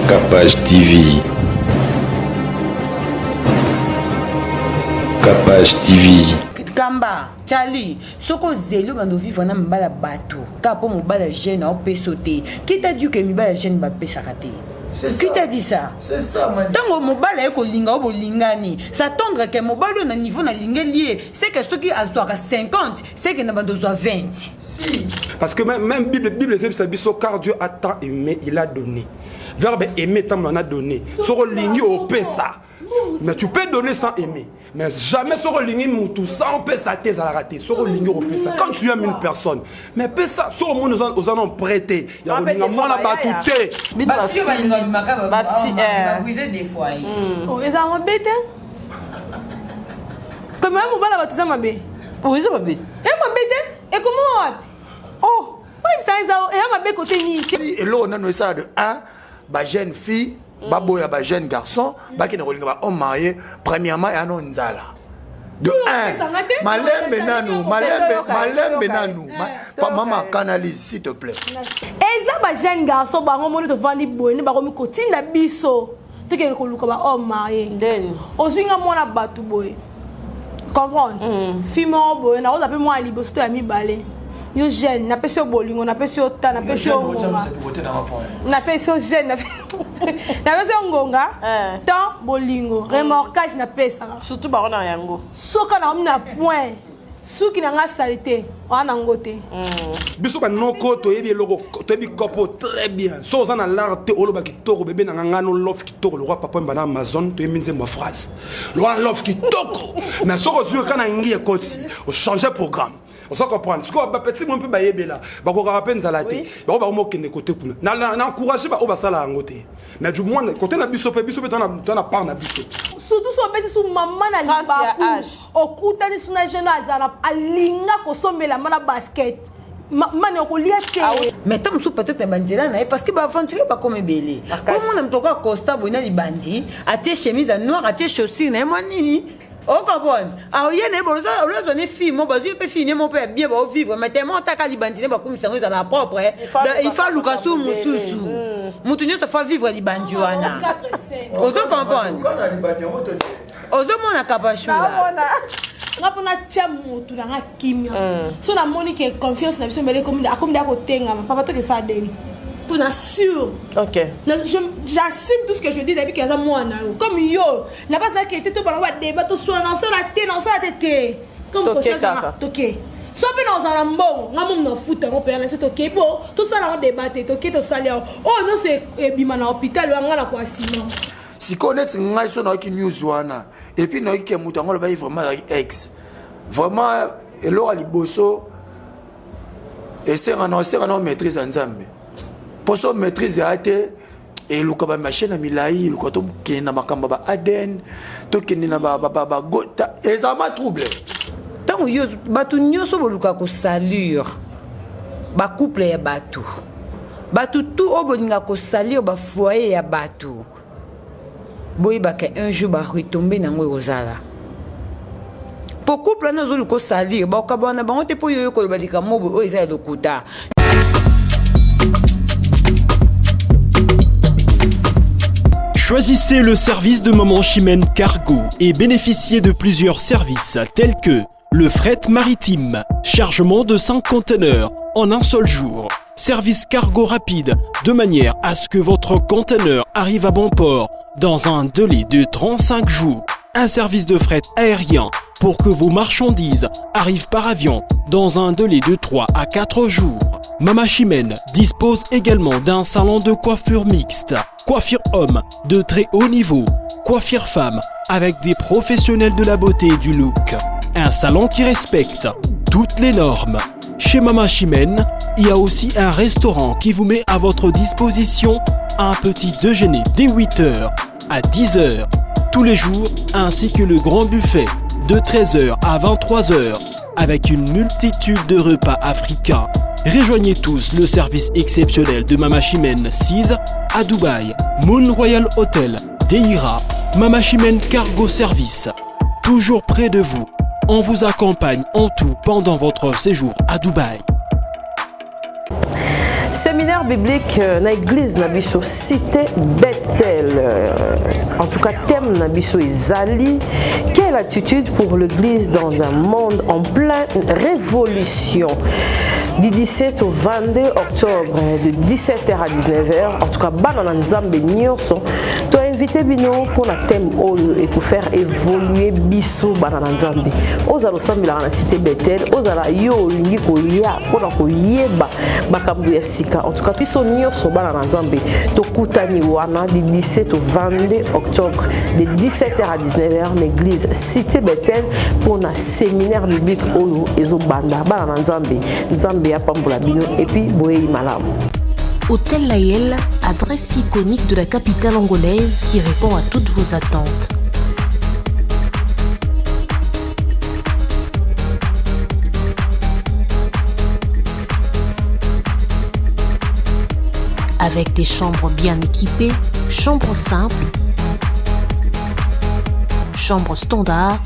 Capage TV. Capage TV. Kamba, Charlie, soki ozeli obanda ovivre na mibali ya bato kaka mpo mobali ya jeune aopesa te qui t'a dit que mibali ya jeune bapesaka te qui t'a dit ça ntango mobali aye kolinga oyo bolingani s'attendre ke mobali oyo na niveau nalingeli ye c'est que soki azwaka 50 c'est que na bando ozwa 20 Si. Parce que même, même Bible, Bible ezebisa biso car Dieu a tant aimé, il a donné. Verbe aimer tant on a donné. Soko lingi opesa. Mais tu peux donner sans aimer. Mais jamais soko lingi mutu sans opesa te ezalaka te. Soko lingi opesa. Quand tu aimes une personne, mais pesa soko moni oza non prêté. Ya kolinga mwana batu te. Bino Ba fille balinga bimaka ba Ba fi- ba eh. brise des foyers. Oh, eza mabe te komema mobala bato eza mabe Oh, eza mabe. eza mabe te ekomama wapi oh oyebisa eza eza mabe kote nini te eloko nano esala de 1 bajeune fille baboya bajeune garçon bakende kolinga bahomme marié premièrement eya no nzala de 1 malembe nanu malembe malembe nanu mama canalise s'il te plaît eza bajeune garçon bango moni tovandi boye nde bakomi kotinda biso tokende koluka ba homme marié ozwi nga mwana bato boye comprendre mm. fille moko boye nakoza mpe mwana liboso to ya mibale yo jeune napesi yo bolingo napesi yo ta napesi yo ngonga napesi yo jeune napesi yo ngonga eh. temps bolingo remorquage napesaka surtout bango na yango soka nakomi na point suki na nga salite oa nango te mm. biso banoko toyebi eloko toyebi kopo très bien so oza na lar te oloba kitoko bebe na nga nga no lof kitoko lokwa papa mba na amazon toyembi nzembo ya phrase lokwa lof kitoko mais soki ozwi kaka na ngi ekoti ochange programme oza comprendre sikoyo bapeti mo mpe bayebela bakokaka mpe nzala te bango bango mokende kote kuna na encourage baoyo basala yango te mais du moins kote na biso mpe biso mpe toza na part na biso surtout so obeti su mama na libaku okutani su na jeune azala alinga kosombela ma na basket mani okolia te ah mais ntango mosusu peut-être na banzela na ye parce que baaventurier bakoma ebele komona moto okoa constat boye na libandi atie chemise ya noir atie chaussure na ye mwa nini ocomprendre aoye na ye olozwa ne fille mo bazwi mpe fille ne mo mpe ya bien baovivre mais tellement otaka libandi ne bakumisa yango ezala propre il faut aluka su mosusu moto nyonso fa vivre libandi wana ozo comprendre ozomona kapashula nga mpo natya motu na nga kimia mm. so namoni ke confiance na biso mbele akomi deya kotengama papa tokesala deni mpo na sûr okay. j'assume tout ce que je dis nayebi ke aza mwana yo comme yo na basi nake te tobana badeba toswana nasala te nasala te te comme conscience toke so mpe nazala mbongo nga momu nafuta yango mpenza nase tokei mpo tosala yango deba te tokei tosali yango oyo nyonso ebima na hôpital wana nga na koasima sikoyo neti ngai so nayoki news wana epuis nayoki ke moto yango alobaki vraiment azalaki ex vraiment eloko ya liboso esenga na osenga na maîtrise ya nzambe mpo so maîtrise ya te eluka bamachine ya milai eluka tokende na makambo ya ba adn tokende na bagota ezala ma trouble ntango yo bato nyonso bolukaka kosalure bacouple ya bato bato tu oyo bolingaka kosalire bafoyer ya bato boyebaka un jour baretombe na yango ekozala po couple wana ozoluka osalire bakokabwana na bango te mpo yo koloba likambo boye oyo eza ya lokuta. Choisissez le service de Maman Chimène Cargo et bénéficiez de plusieurs services tels que le fret maritime, chargement de 5 conteneurs en un seul jour, service cargo rapide de manière à ce que votre conteneur arrive à bon port dans un délai de 35 jours, un service de fret aérien pour que vos marchandises arrivent par avion dans un délai de 3 à 4 jours. Mama Chimène dispose également d'un salon de coiffure mixte, coiffure homme de très haut niveau, coiffure femme avec des professionnels de la beauté et du look. Un salon qui respecte toutes les normes. Chez Mama Chimène, il y a aussi un restaurant qui vous met à votre disposition un petit déjeuner dès 8h à 10h tous les jours ainsi que le grand buffet de 13h à 23h avec une multitude de repas africains. Rejoignez tous le service exceptionnel de Mama Chimène 6 à Dubaï, Moon Royal Hotel, Deira, Mama Chimène Cargo Service. Toujours près de vous, on vous accompagne en tout pendant votre séjour à Dubaï. Séminaire biblique euh, na église na biso cité Bethel. Euh, en tout cas, thème na biso ezali quelle attitude pour l'église dans un monde en pleine révolution. Du 17 au 22 octobre de 17h à 19h en tout cas bana na nzambe nyonso to invité bino mpo na thème oyo ekofaire évoluer biso bana na nzambe ozala osambelaka na cité Bethel ozala yo olingi koya mpo na koyeba makambo ya sika en tout cas biso nyonso bana na nzambe tokutani wana du 17 au 22 octobre de 17h à 19h na église cité Bethel mpo na séminaire biblique oyo ezobanda bana na nzambe nzambe apambola bino epuis boyei malamu Hôtel Laël, adresse iconique de la capitale angolaise qui répond à toutes vos attentes. Avec des chambres bien équipées, chambres simples, chambres standard,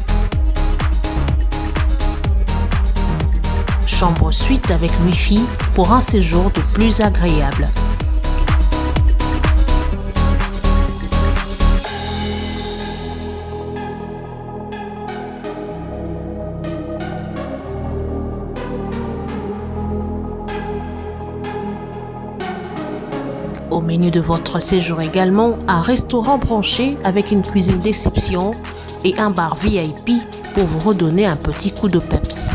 chambre suite avec Wi-Fi pour un séjour de plus agréable. Au menu de votre séjour également, un restaurant branché avec une cuisine d'exception et un bar VIP pour vous redonner un petit coup de peps.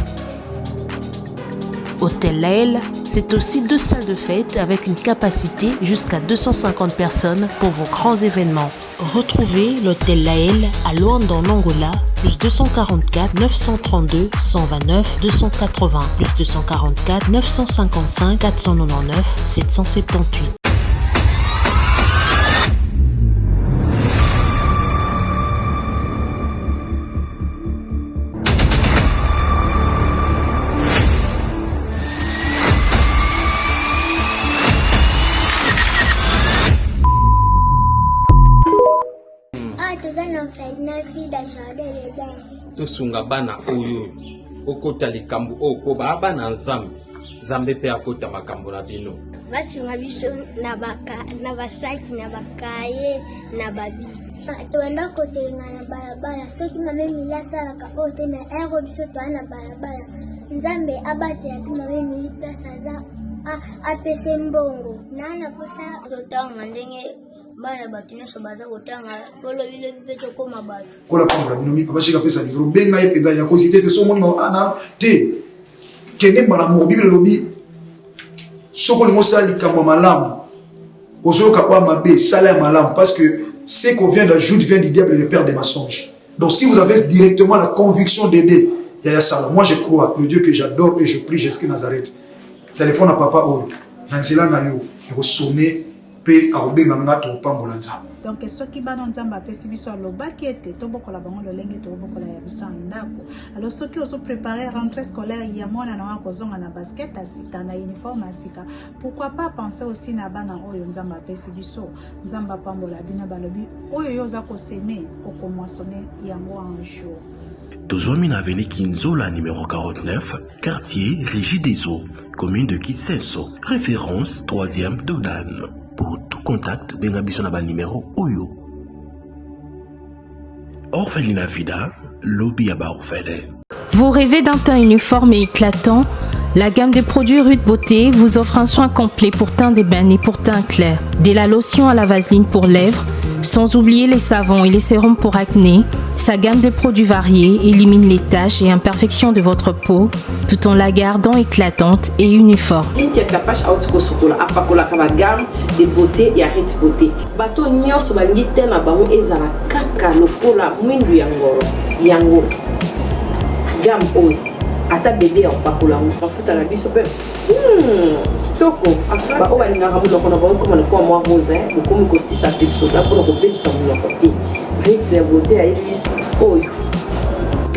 Hôtel Laël, c'est aussi deux salles de fête avec une capacité jusqu'à 250 personnes pour vos grands événements. Retrouvez l'hôtel Laël à Luanda en Angola, plus 244 932 129 280, plus 244 955 499 778. Ah, toza na orphelinat Vida Jardin d'Eden. Tosunga bana oyo okota likambo oyo po baa bana nzambe nzambe mpe akota makambo na bino basunga biso na basaki na bakaye na babiki tobanda kotelenga na balabala soki mame mili asalaka oyo te na ero biso toa na balabala nzambe abatela mpe mame mili place aza apese mbongo naa na mposa totanga ndenge bana bato nyonso baza kotanga mpo lobilobi mpe tokóma bato kola pambola bino mi papa shika pesa libro benga ye mpenza ya kozite te so omoni ana te kende mbala moko biblia elobi soki olingi osala likambo ya malamu ozoyoka oyo mabe sala ya malamu parce que ce qu'on vient d'ajoute vient du diable le père des mensonges donc si vous avez directement la conviction d'aider yaya sala moi je crois le dieu que j'adore et je prie jésus nazareth telefone ya papa oyo na nzela na yo ekosone mpe akobenga nga tokopambola nzambe donc soki bana nzambe apesi biso alobaki ete tobokola bango lolenge tokobokola ya biso ya ndako alors soki ozoprépare rentrée scolaire ya mwana na yo akozonga na basket ya sika na uniforme ya sika pourquoi pas penser aussi na bana oyo nzambe apesi biso nzambe apambola bino balobi oyo yo oza koseme okomoisonne yango un jour Tozwami na avenue Kinzola numéro 49, quartier Régie des Eaux, commune de Kisenso, référence 3e Dodan. Pour tout contact, benga biso na ba numéro oyo. Orphelinat Vida, lobby ya ba orphelin. Vous rêvez d'un teint uniforme et éclatant La gamme de produits Rude Beauté vous offre un soin complet pour teint d'ébène et pour teint clair. De la lotion à la vaseline pour lèvres, sans oublier les savons et les sérums pour acné, sa gamme de produits variés élimine les taches et imperfections de votre peau tout en la gardant éclatante et uniforme. Cynthia Kapash auti kosukola apakolaka ba gamme de beauté ya Rit Beauté. Bato nyonso balingi te na bango ezala kaka lokola mwindu ya ngolo yango gamme oyo ata bebe ya kopakola yango mafuta na biso mpe kitoko baoyo balingaka monoko na bango ekoma lokola mwa rose bokomi kosisa pepsoda mpona kobebisa monoko te Rit ya beauté ayebi biso oyo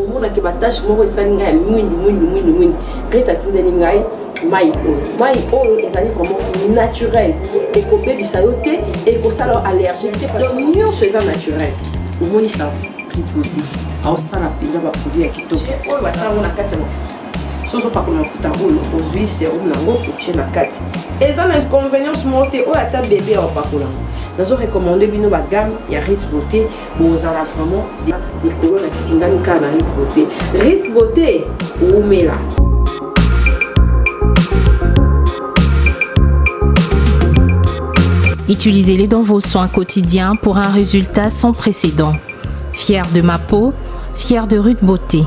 omonaki batache moko esali ngai ya mwindu mwindu mwindu mwindu Rit atindeli ngai mai oyo mai oyo ezali vraiment naturel ekobebisa yo te ekosala yo allergie te donc nyonso eza naturel omoni sa Rit beauté aosala mpenza baproduit ya kitoko oyo basala yango na kati ya mafuta. Soki ozopakola mafuta oyo, ozwi serum na yango otie na kati. Eza na inconvenience moko te oyo ata bebe akopakola yango. Nazo recommander bino ba gamme ya Ritz Beauté, bozala vraiment likolo na tingami kaka na Ritz Beauté. Ritz Beauté, wumela. Utilisez-les dans vos soins quotidiens pour un résultat sans précédent. Fier de ma peau, fier de Ruth Beauté.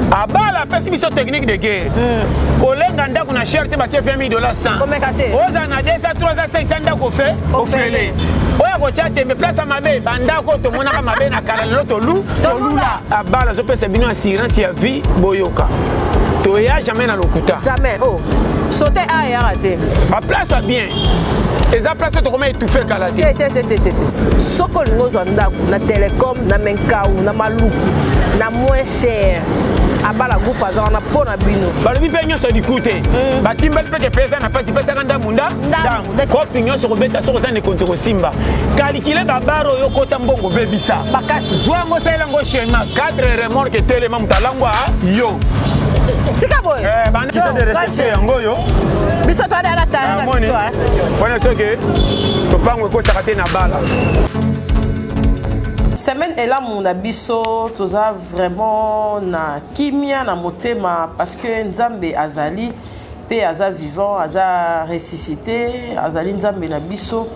Abala apesi biso technique de guerre. Kolenga ndako na cher te batie 20 000 dollars 100. Oza na 200 300 500 ndako fe ofele. Oyo akotia tembe place ya mabe bandako oyo tomonaka mabe na kala lelo tolu tolula. Abala azopesa bino assurance ya vie boyoka. Toya jamais na lokuta. Jamais. Oh. Sauter a ya raté. Ba place ya bien. Eza place oyo tokoma étouffer kala te. Te te te te te. Soki olingi ozwa ndako na telecom na menkau na maluku na moins cher abala groupe aza wana mpo na bino. Balobi mpe nyonso liku te. Batimbeli mpe ke pesa na pasi pesaka ndambu nda ndambu. Kopi nyonso kobeta soki oza na ekonzi kosimba. Kalikile babaro oyo okota mbongo bebisa. Makasi. Zwa yango salela yango schéma 4 remorque etelema moto alangwa yo. Tika boye. Eh, banda de reception yango oyo. Biso toada na tala na biso. Wana soki topango ekosaka te na bala. Semaine elamu na biso toza vraiment na kimia na motema parce que Nzambe azali pe aza vivant, aza ressuscité, azali Nzambe na biso,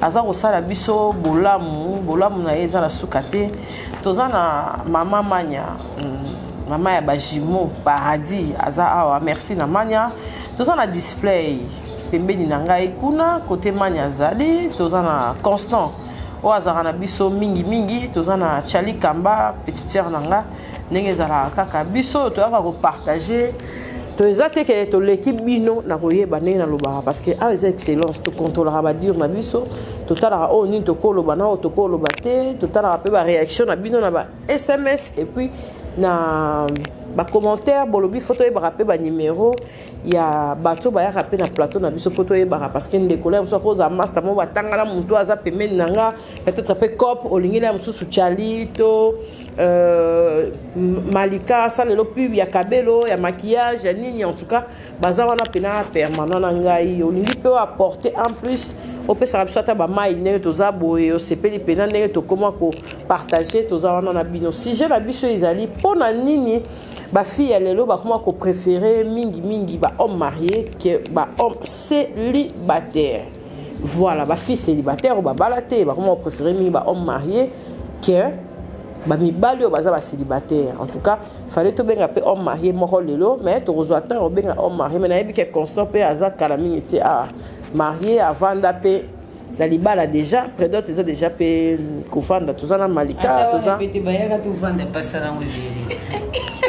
aza kosala biso bolamu, bolamu na ye eza na suka te. Toza na mama Manya, mama ya ba jumeaux paradis aza awa, merci na Manya. Toza na display pembeni na ngai kuna côté Manya azali, toza na Constant oyo azalaka na biso mingi mingi, toza na Charlie Kamba petite sœur na nga ndenge ezalaka kaka biso toyaka kopartage to eza te ke toleki bino na koyeba ndenge nalobaka parce que awa eza excellence, tokontrolaka badire na biso, totalaka oyo nini tokoloba na oyo tokoloba te, totalaka mpe baréaction na bino na ba SMS et puis na bacommentaire bolobi fo toyebaka mpe banimero ya bato bayaka mpe na plateau na biso mpo toyebaka parce que ndeko na mosusu akozala master mo batanga na motu aza pembeni na nga peut-être mpe cop olingi na mosusu Charlie to Malika asalelo pub ya kabelo ya maquillage ya nini, en tout cas baza wana mpena permanent na ngai. Olingi mpe oapporter en plus opesaka biso ata bamai ndenge toza boye, osepeli mpena ndenge tokóma kopartage, toza wana na bino. Sujet na biso ezali mpona nini bafille ya lelo bakoma kopréféré mingimingi bahomme marié ke bahomme célibataire. Voilà, bafille célibataire oyo babala te bakoma kopréféré mingi bahomme marié ke bamibali oyo baza bacélibataire. En tout cas fallait tobenga mpe homme marié moko lelo, mais tokozwa temps obenga homme marié, mais nayebi ke Constant mpe aza kala mingi te a marié, avanda mpe na libala déjà, prédot eza déjà mpe kofanda. Toza na Malika, toza bayaka tovanda pasa nango ebele.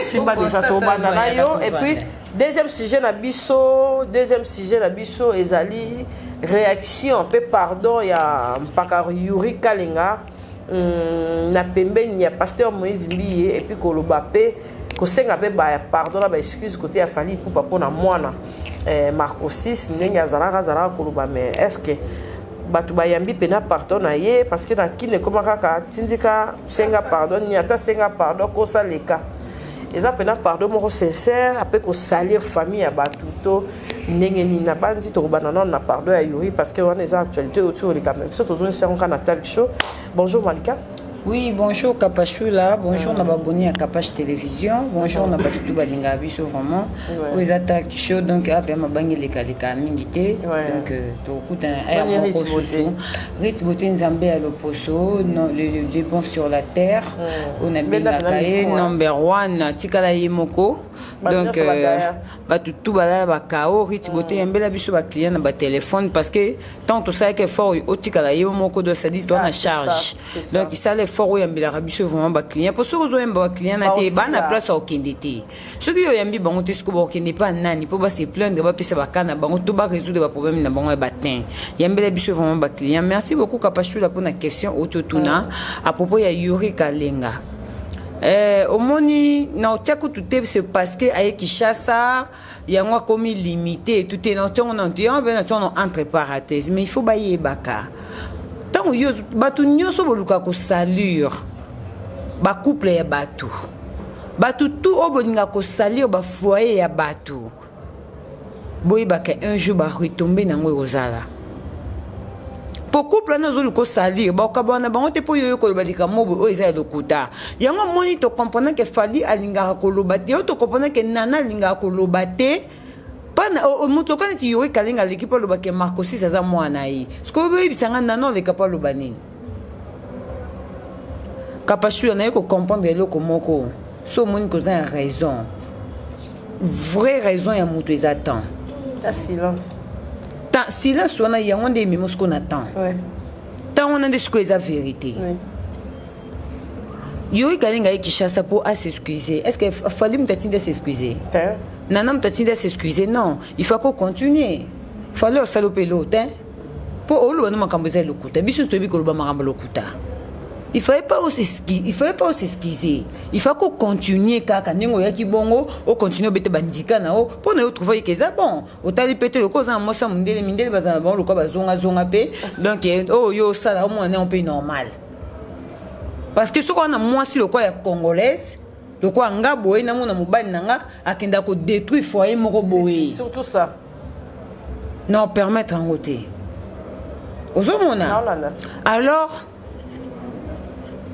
Simba déjà tobanda na yo. Et puis deuxième sujet na biso, deuxième sujet na biso ezali réaction mpe pardon ya mpaka Yuri Kalenga na pembeni ya pasteur Moïse Mbiye, et puis koloba mpe kosenga mpe ba pardon na baexcuse côté ya Fally Ipupa mpona mwana Marco 6 ndenge azalaka koloba. Mais est ce que bato bayambi mpena pardon na ye? Parce que na kini ekóma kaka tindika senga pardon nini, ata senga pardon kosaleka eza mpena pardon moko sincère ape kosalir famille ya bato to ndenge nini. Na bandi tokobanda nano na pardon ya Yuri parce que wana eza actualité oyo ti koleka, me biso tozongisa yango kaka na talk show. Bonjour Malika. Oui, bonjour Kapashula, bonjour na baboni ya Kapash Télévision, bonjour na bato tu balingaka biso vraiment. Oyo eza talk show, donc ape mabangi elekaleka mingi te. Donc tokutana air moko susu. Rit Beauté Nzambe ya loposo, non, le bon sur la terre. Oyo nabengaka ye number one, tikala ye moko. Donc bato tu balala bakao Rit Beauté yambela biso baclient na batelefone parce que tant tosalaki effort otikala ye moko, do c'est-à-dire toa na charge. Donc isala effort oyo oyambelaka biso vraiment baclient, mpo soki ozoyamba baclient na te, baa na place ya kokende te. Soki oyo oyambi bango te, sikoyo bakokende mpa nani mpo base plaindre, bapesa baka na bango to barésoudre baproblème na bango ya batin? Yambela biso vraiment baclient. Merci beaucoup Kapashula mpona question outi otuna à propos ya Yuri Kalenga. Omoni na otia kutu te, c'est parce que aye Kinshasa yango akomi limité etu te. Na otiango nano te, yango mpe na tiango entre parenthèse, mais il faut bayebaka ntango yo bato nyonso bolukaka kosalir bacouple ya bato. Bato tout oyo bolingaka kosalir bafoyer ya bato, boyebaka un jour baretombe nango ekozala. Po couple wana ozoluka osalir, bakokabwana na bango te mpo yo oyo koloba likambo boye oyo eza ya lokuta. Yango omoni tocomprendre ke Fally alingaka koloba te, oyo tocomprendre ke Nana alingaka koloba te. Pana moto lokola neti Yuri Kalenga aleki mpo aloba ke Marcosis aza mwana na ye. Sikoyo boyebisa nga Nana oleka mpo aloba nini? Kapashula naye ko comprendre eloko moko so omoni koza na raison vraie raison ya moto eza temps ya silence temps silence wana yango nde ememi sikoyo na temps ouais. temps wana nde sikoyo eza vérité oui. Yuri Kalenga ye Kinshasa pour a s'excuser. Est-ce que Fally moto atindi s'excuser? Nana moto atindi s'excuser? Non, il faut qu'on continue. Fally osala mpe eloko te. Mpo oloba no makambo eza lokuta. Biso toyebi koloba makambo lokuta. Il fallait pas s'excuser, il fallait pas s'excuser. Il faut qu'on continue kaka ndenge oyaki bongo, o continue obete bandika na o mpo na yo trouver que eza bon. Otali pe te lokola oza na mwasi ya mondele, mindele bazala na bango lokola bazonga zonga pe. Donc oyo yo osala omona na mpe normal. Parce que soki wana mwasi lokola ya congolaise lokola nga boye namona mobali na nga akenda kodétruire foyer moko boye. Si, surtout ça. Non, permettre yango te. Ozomona? Alors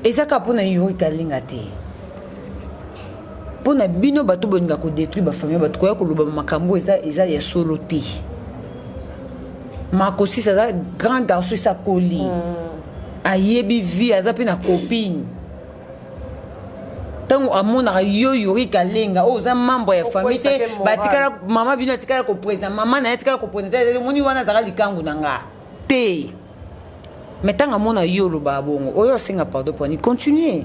eza kaka mpona Yuri Kalenga te. Mpona bino bato bolinga kodétruire bafamille bato koya koloba makambo eza eza ya solo te. Marcosis aza grand garçon esi akoli. Ayebi vie aza mpe na copine. Ntango amonaka yo Yuri Kalenga oyo oza membre ya famille te, batikala mama bino atikala koprésente mama na ye atikala koprésente omoni wana azalaka likangu na nga te. Mais ntango amona yo olobaka bongo oyo osenga pardon poni continue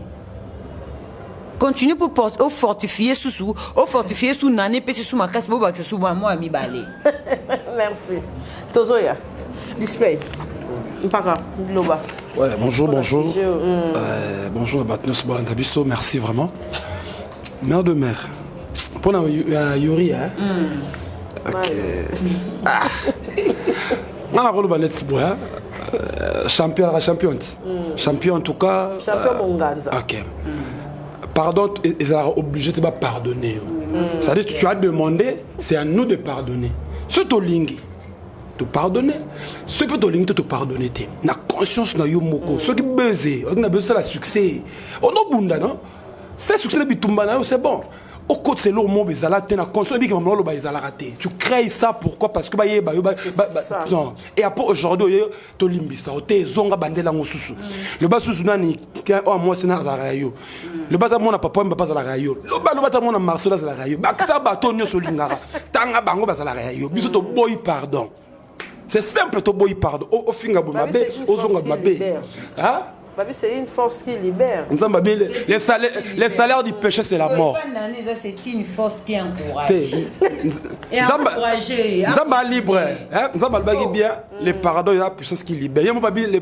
continue pour ofortifie susu ofortifie su nane epesi su makasi bobakisa su mwa ya mibale. Merci. Tozoya display mpaka loba. Ouais, bonjour, bonjour. Bonjour à Batnos Bolanda Biso, merci vraiment. Mère de mère. Pour la Yuri, hein? Ok. Ah. Nga nakoloba neti boye, champion, champion. Champion en tout cas. Champion Monganza. Ok. Pardon, ils sont obligés de pardonner. C'est-à-dire que tu as demandé, c'est à nous de pardonner. Surtout lingi. Te pardonner. Ce peut te lingi te pardonner te. Na conscience na yo moko. Ceux qui baiser, on a besoin de succès. On a bunda non? C'est succès de bitumba na yo, c'est bon. Au côté c'est lourd mon bezala te na conscience bi que maman loba ezala raté. Tu crées ça pourquoi? Parce que ba yeba yo ba non. Et après aujourd'hui yo to limbisa te zonga bandela ngosusu. Le ba susu nani o moi c'est na azala yo. Le ba za mona papa papa azala yo. Le ba le ba ta mona Marcel azala yo. Baksa bato nyoso lingaka. Tanga bango bazala yo. Biso to boy pardon. C'est simple to boy pardon. O finga bo mabe, o zonga mabe. Hein? Babi, c'est une force qui libère. Nzamba bi les salaires, les salaires du péché c'est la mort. C'est une force qui encourage. Nzamba Nzamba libre, hein? Nzamba alobaki bien, le pardon il y a la puissance qui libère. Yemo babi le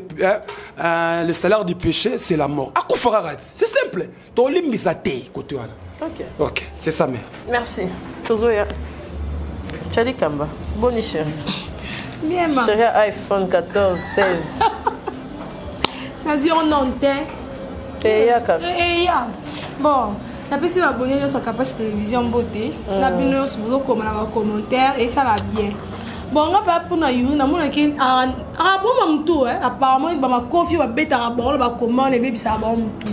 le salaire du péché c'est la mort. Akufaka rat. C'est simple. To limbisa te côté wana. OK. OK, c'est ça mère. Merci. Tozoya. Charlie Kamba, bonne chérie. Bien ma. Chérie iPhone 14 16. Nazwi on non te. Eyaka. Eya. Bon, napesi babone nyonso ya Kapache Télévision mbote. Na bino nyonso bozokoma na bacommentaire esala bien. Bon, nga mpe mpona Yuri namonaki akaboma motu, apparemment bamakofi oyo babetaka bango na bacommande ebebisaka bango motu.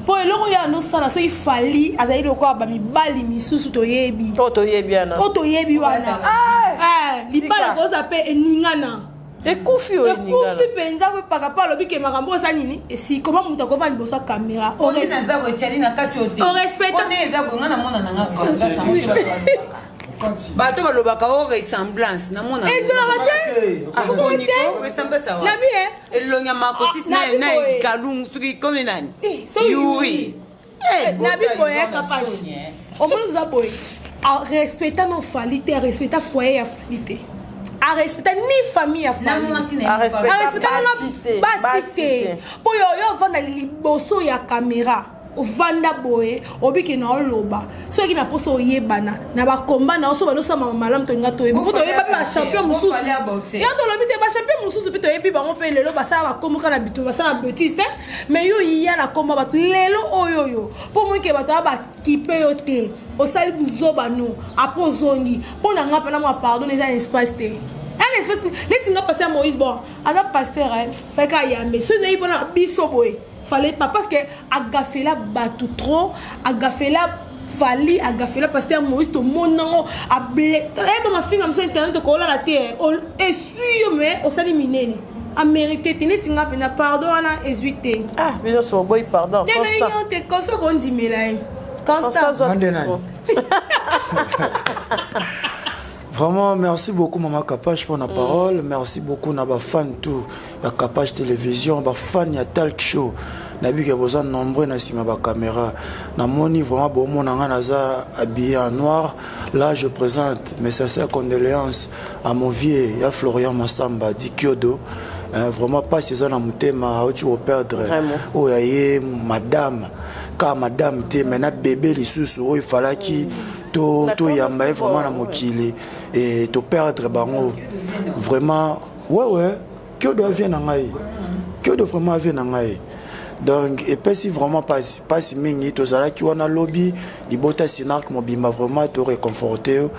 Mpo eloko oyo andosala soki Fally azali lokola bamibali misusu toyebi. Oyo toyebi wana. Oyo toyebi wana. Libala koza mpe eningana. Ekufi oyo eningana. Ekufi mpenza mpe paka mpo alobi ke makambo oyo eza nini esi koma moto akovanda liboso ya kamera. Bato balobaka o ressemblance namona ezalaka te. Nabi elongi ya Marcosis na Kalungu soki komi nani Yuri. Nabi boye Kapache omoni oza boye arespecta no Fally te, arespecta foyer ya Fally te, arespecta ni famille ya Fally, arespecta nana basi te. Mpo yo yo ovanda liboso ya kamera. Ovanda boye obiki na oloba soki na poso oyebana na bakomba na yo so bandosala malamu tolinga toyeba mpo toyeba mpe bachampion mosusu ya tolobi te bachampion mosusu mpe toyebi bango mpe lelo basala bakomboka na bitu basala betise te mais yo ya na komba bato lelo oyo oyo mpo moike bato ya bakipe yo te osali buzoba no apres ozongi mpo na nga mpena mwa pardon eza na espace te ana espace neti nga pasi ya moïse bon aza pasteur faka ayambe so ezali mpona biso boye fallait pas parce que agafela bato trop agafela fali agafela pasteur moïse tomoni nango ayeba mafinga mosu internet okolala te esui yo mais osali minene amérité te neti nga mpena pardon wana ezwi te ah bino nyonso boboyi pardon te nayo te constant kondimela ye constant Vraiment, merci beaucoup Maman Kapash pour la parole. Merci beaucoup na ba fan tout ya Kapash Télévision, ba fan ya Talk Show. Nabi ke boza nombreux na sima ba caméra. Na moni vraiment bon mon nga naza habillé en noir. Là, je présente mes sincères condoléances à mon vieux ya Florian Massamba dit Kyodo. Hein, vraiment pas eza na motema auti koperdre oyo aye madame ka madame te mais na bébé lisusu oyo efalaki mm. to toyamba ye vraiment na mokili e toperdre bango vraiment wewe kiodo avie na ngai kiodo vraiment avie na ngai donc epesi vraiment pasi pasi mingi tozalaki wana lobi libota sinark mobimba vraiment to réconforte yo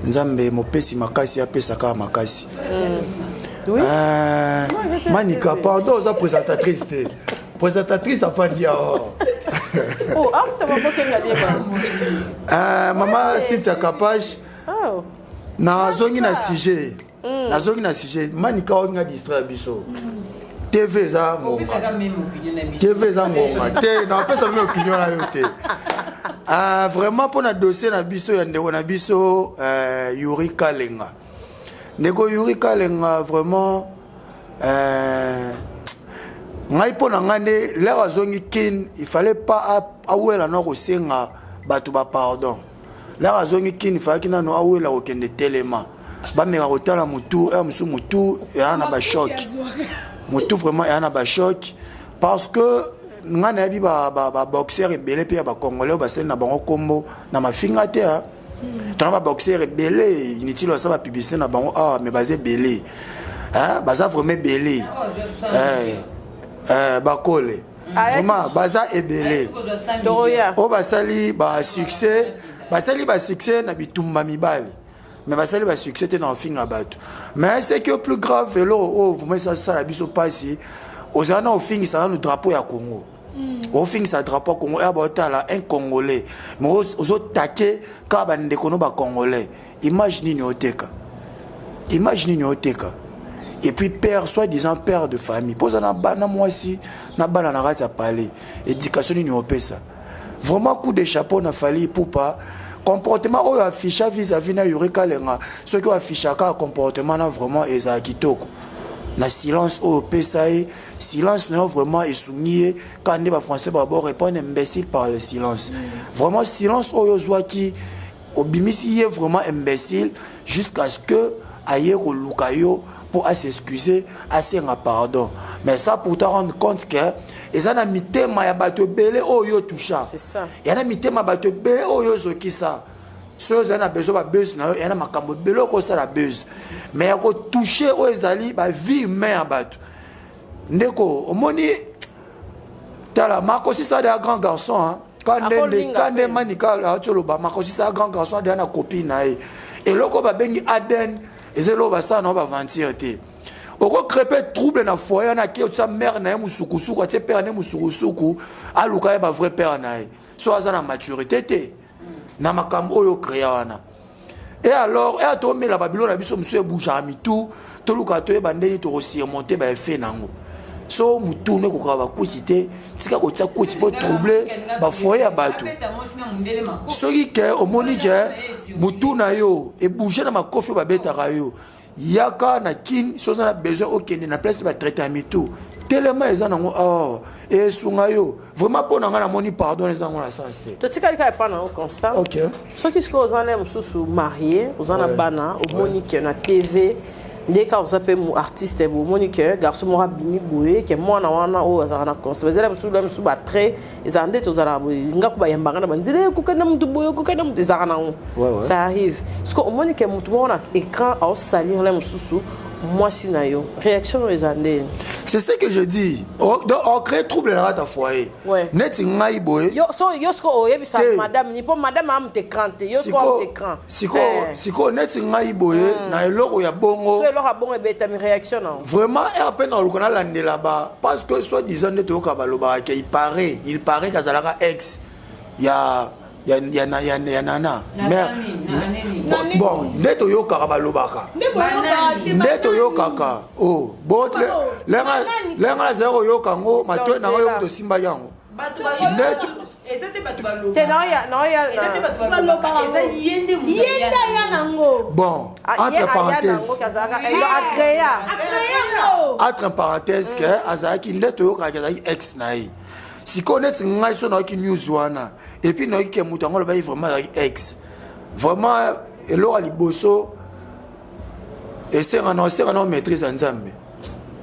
nzambe mopesi makasi apesa kaka makasi mm. oui. euh, manika pardon oza présentatrice te présentatrice afandi awa oh, ah, euh, mama cynthia kapage oh. nazongi na sujet mm. nazongi na sujet manika oyo nga distraire biso mm. tv eza ngonga tv eza ngonga te napesa meme opinion na yo te uh, vraiment mpo na dossier na biso ya ndeko na biso uh, yuri kalenga ndeko yuri kalenga vraiment Euh, ngai mpo na ngai nde lere azongi kin il fallait pas awela na kosenga bato bapardon lere azongi kin ifalaki nano awela kokende telema bameka kotala motu heure mosusu motu eya na bachoc motu vraiment eya na bachoc parce que ngai nayebi baboxeur ebele mpe ya bacongolais oyo basali na bango nkombo na mafinga te tona ba boxeur ebele inutile basala ba publicité na bango awa mais baza ebele baza vraiment ebele eh, eh, bakole vraiment baza ebele oyo basali ba succès basali ba succès na bitumba mibali mais basali ba succès te na kofinga bato mais ce qui est plus grave eloko oyo vraiment esasala biso mpasi ozala na ofingisa nanu drapeau ya congo ofingisa drapeau ya congo ya baotala un congolais mais ozotake kaka bandeko no bacongolais image nini oteka image nini oteka et puis père soit disant père de famille mpo oza na bana mwasi na bana na kati ya palais éducation nini opesa vraiment coup de chapeau na fali ipupa comportement oyo afficha vis-à-vis na yuri kalenga soki oyo affichaka comportement na vraiment ezala kitoko na silence oyo opesa ye silence na yo vraiment esungi ye ka nde bafrançais babo répondre imbécile par le silence mm. vraiment silence oyo ozwaki obimisi ye vraiment imbécile jusqu'à ce que aye koluka yo mpo asexcuse asenga pardon mais ça pour te rendre compte que eza na mitema ya bato ebele oyo otusha ya na mitema ya bato ebele oyo ozokisa soki ozali na besoin babuse na yo ya na makambo ebele okosala buse mais ya kotouche oyo ezali bavie humain ya bato ndeko omoni tala makosisa deya grand garçon hein? kande manika auti oloba makosisa grand garçon adeya na copine na ye eloko babengi adn eza eloko basala nango baventure te okocrepe trouble na foyer wana ake otia mare na ye mosukusuku atie pere na ye mosukusuku aluka ye bavrai pere na ye so aza na maturité te na makambo oyo ocrea wana e alors eya tomela babilo na biso mosusu ebougeaka mitu toluka toyeba ndenge tokosurmonte baeffet na yango so motu no ekokaka bakuti te tika kotia kuti mpo trouble bafoye ya bato soki ke omoni ke motu na yo ebouge na makofi oyo babetaka yo yaka na kin soki oza na besoin okende na place batraite ya mitu telema eza nango awa oh, esunga yo vraiment mpo na ngai namoni pardon eza yango na sens te totikali kaka epa na yo constant okay. soki sikoyo oza na mosusu marie oza na bana omoni ke na tv Nde kaka oza mpe artiste, bomoni ke garçon moko abimi boye, ke mwana wana oyo azalaka na constant, ezala mosusu la mosusu batrait ezala nde tozalaka boye, ngako bayambaka na banzela, ekokani na motu boye, ekokani na motu, ezalaka nango. Ça arrive parce que omoni ke motu moko na écran aosalir la mosusu mwasi na yo, réaction oyo eza nde? C'est ce que je dis, donc on crée trouble na kati ya foyer. Neti ngai boye, yo so yo siko oyebisa madame ni mpo madame amutu écran te, yo siko amutu écran. Sikoyo neti ngai boye na eloko ya bongo, so eloko ya bongo ebetami, réaction na? Vraiment, ere mpe na oluka nalandela ba, parce que soit disant nde toyoka balobaka ke il paraît kazalaka ex ya nana mare. Bon, nde toyokaka balobaka, nde toyokaka o bo lenga nazali koyoka yango, matoi nanga yo moto osimbaki yango. Eza te bato Te, naoya eza te bato balobaka, eza ye nde moto. Ye nde aya nango. Bon, entre parenthèse, acréa. Entre parenthèse, ke azalaki, nde toyokaka azalaki ex na ye. Sikoyo neti ngai, so nayoki news wana et puis nayoki ke moto yango alobaki vraiment azalaki ex, vraiment eloko ya liboso esenga na osenga na maîtrise ya Nzambe,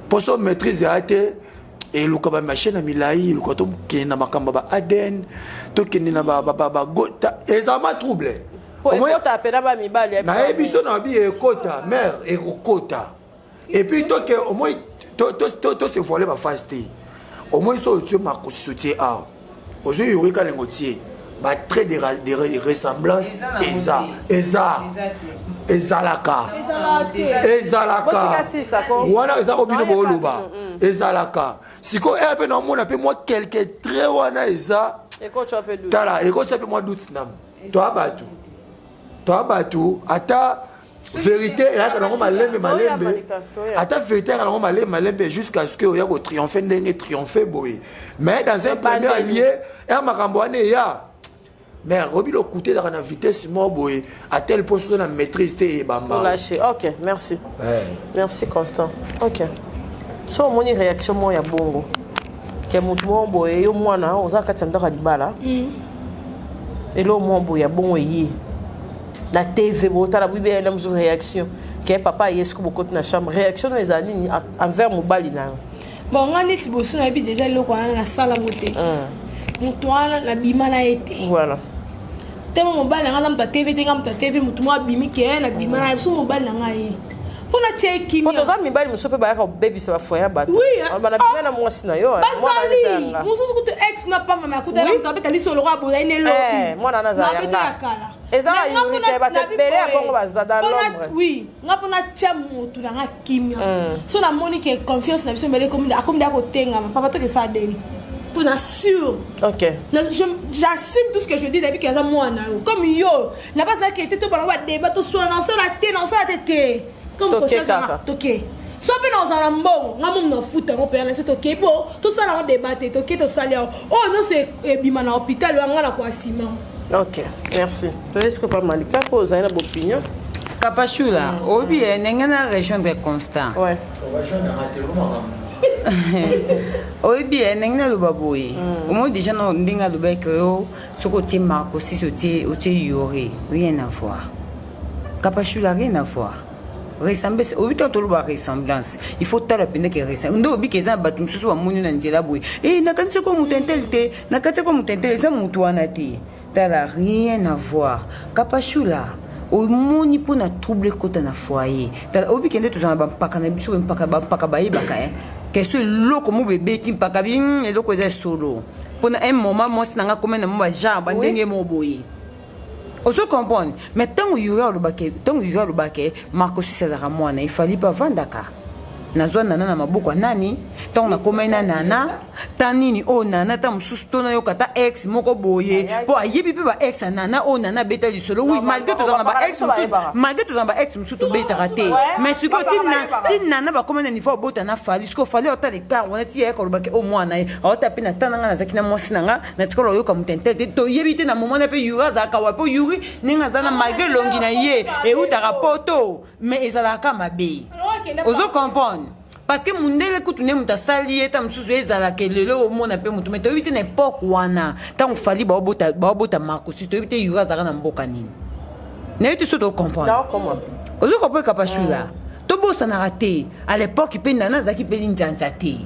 mpo so maîtrise ya te, eluka bamachine ya milai, eluka tokende na makambo ya ba ADN, tokende na bagota, ezala ma trouble. Po ekota pena bamibali. Nayebi so na bi ekota mare ekokota, et puis toke omoi tose voile baface te. Omoi so otie makosi, otie awa, ozwi yori kalengo, otie batrait de ressemblance, eza ezalaka ezalaka wana, eza ko bino booloba ezalaka. Sikoyo ere mpe naomona mpe mwa quelque trait wana eza, tala, ekotya mpe mwa doute na toa bato, toa bato. Ata vérité eyaka nango malembe malembe, ata vérité eyaka nango malembe malembe jusqu'à ce que oya kotriomphe ndenge triomphe boye. Mais dans un premier lieu, eya makambo wana eya, mais robi lokuta ezalaka na vitesse moko boye, à tel point soza na maîtrise te, ebamba. Lâcher. Ok, merci. Merci Constant. Ok, so omoni réaction moko ya bongo, ke motu moko boye, yo mwana oza kati ya ndako ya libala, eloko moko boye ya bongo eye na TV, botala boyibe na mosusu réaction ke papa aye, soki bokoti na chambre, réaction no ezala nini envers mobali na yo? Bon, nga neti boso nayebi déjà eloko wana, nasalango te, moto wana nabima na ye te. Voilà. Temo mobali na nga aza moto ya TV te, nga moto ya TV, motu moko abimi ke nabima na ye, so mobali na ngai ye mpo natia ye Po kimia. toza mibali mosusu mpe bayaka kobebisa bafoyer ya bato. Oui, Aloba, nabima na mwasi na yo, mwana eza bazali yanga. Mosusu kutu ex na pamba, me akutana moto abeta lisolo kwa bozali ne Eh, mwana wana azala lobi yanga. ya kala. Eza Mais nga yuri te, bato ebele ya bongo baza dans l'ombre. Oui, nga mpona tia motu na nga kimia, so namoni ke confiance na biso mbele akomi deya kotengama, papa tokesala deni mpo na sûr. J'assume tout ce que je dis. Nayebi ke aza mwana yo comme yo, na bazalaki ete tobana badeba, toswana, nasala te, nasala te te, comme Toke conscience na nga, kaka. Toke so mpe nazala na mbongo, nga momu nafuta yango mpenza na se, tokei mpo tosala yango débat te, toke tosali yango, oyo nyonso ebima na hôpital oyo nga na koasima. Ok, merci. Toyesi ko pa Malika mpo ozali na bopinion. Kapashula, oyebi ye ndenge na rejoindre Constant. Oyebi ye ndenge naloba boye, omoi déjà na ndenge alobaki yo, soki otie Marco 6, otie yore, rien à voir. Kapashula, rien à voir. Ressemblance, oyebi, ntango toloba ressemblance, il faut tala mpenza ke nde oyebi ke eza na bato mosusu bamoni na nzela boye, e nakanisi ko moto intel te, nakati ko moto intel, eza motu wana te. Tala, rien à voir. Kapashula, omoni, mpo na trouble ekota na foyer, tala, oyebi ke nde tozala na bampaka na biso, mpaka bampaka bayebaka question eloko mo bebeti mpaka bi eloko eza solo. Mpona un moment mwasi na nga akoma na mo bagenre bandenge mo boye, ozo comprendre. Mais ntango Yuri alobake, ntango Yuri alobake Marco Sisi azalaka mwana, efali mpe avandaka, nazwa Nana na maboko ya nani? Ntango nakomai na Nana, ta nini oyo Nana ta mosusu to nayoka ta ex moko boye, mpo ayebi mpe ba ex ya Nana oyo Nana abeta lisolo. Oui, malgré tozala na ba ex mosusu, malgré tozala na ba ex mosusu, tobetaka te. Mais sikoyo ti Nana bakóma na niveau abota na Fali, sikoyo Fali aotala écart wana, ti yayaka olobaki o mwana ye aota mpe na ta na nga, nazalaki na mwasi na nga, natikala oyoka moto intel te. Toyebi te na moment na mpe Yuri azalaka wa, mpo Yuri ndenge aza na, malgré elongi na ye eutaka poto, mais ezalaka mabe, ozo comprendre, parce que mundele kutu nde moto asali ye ta mosusu ezalaka lelo omona mpe motu. Mais toyebi te na époque wana, ntango Fali baobota Marcosi, toyebi te Yuri azalaka na mboka nini. Nayebi te so tocomprendre, ozo comprendre Kapashula. To. Tobosanaka te, à l'époque mpe Nana azalaki mpe linzanza te.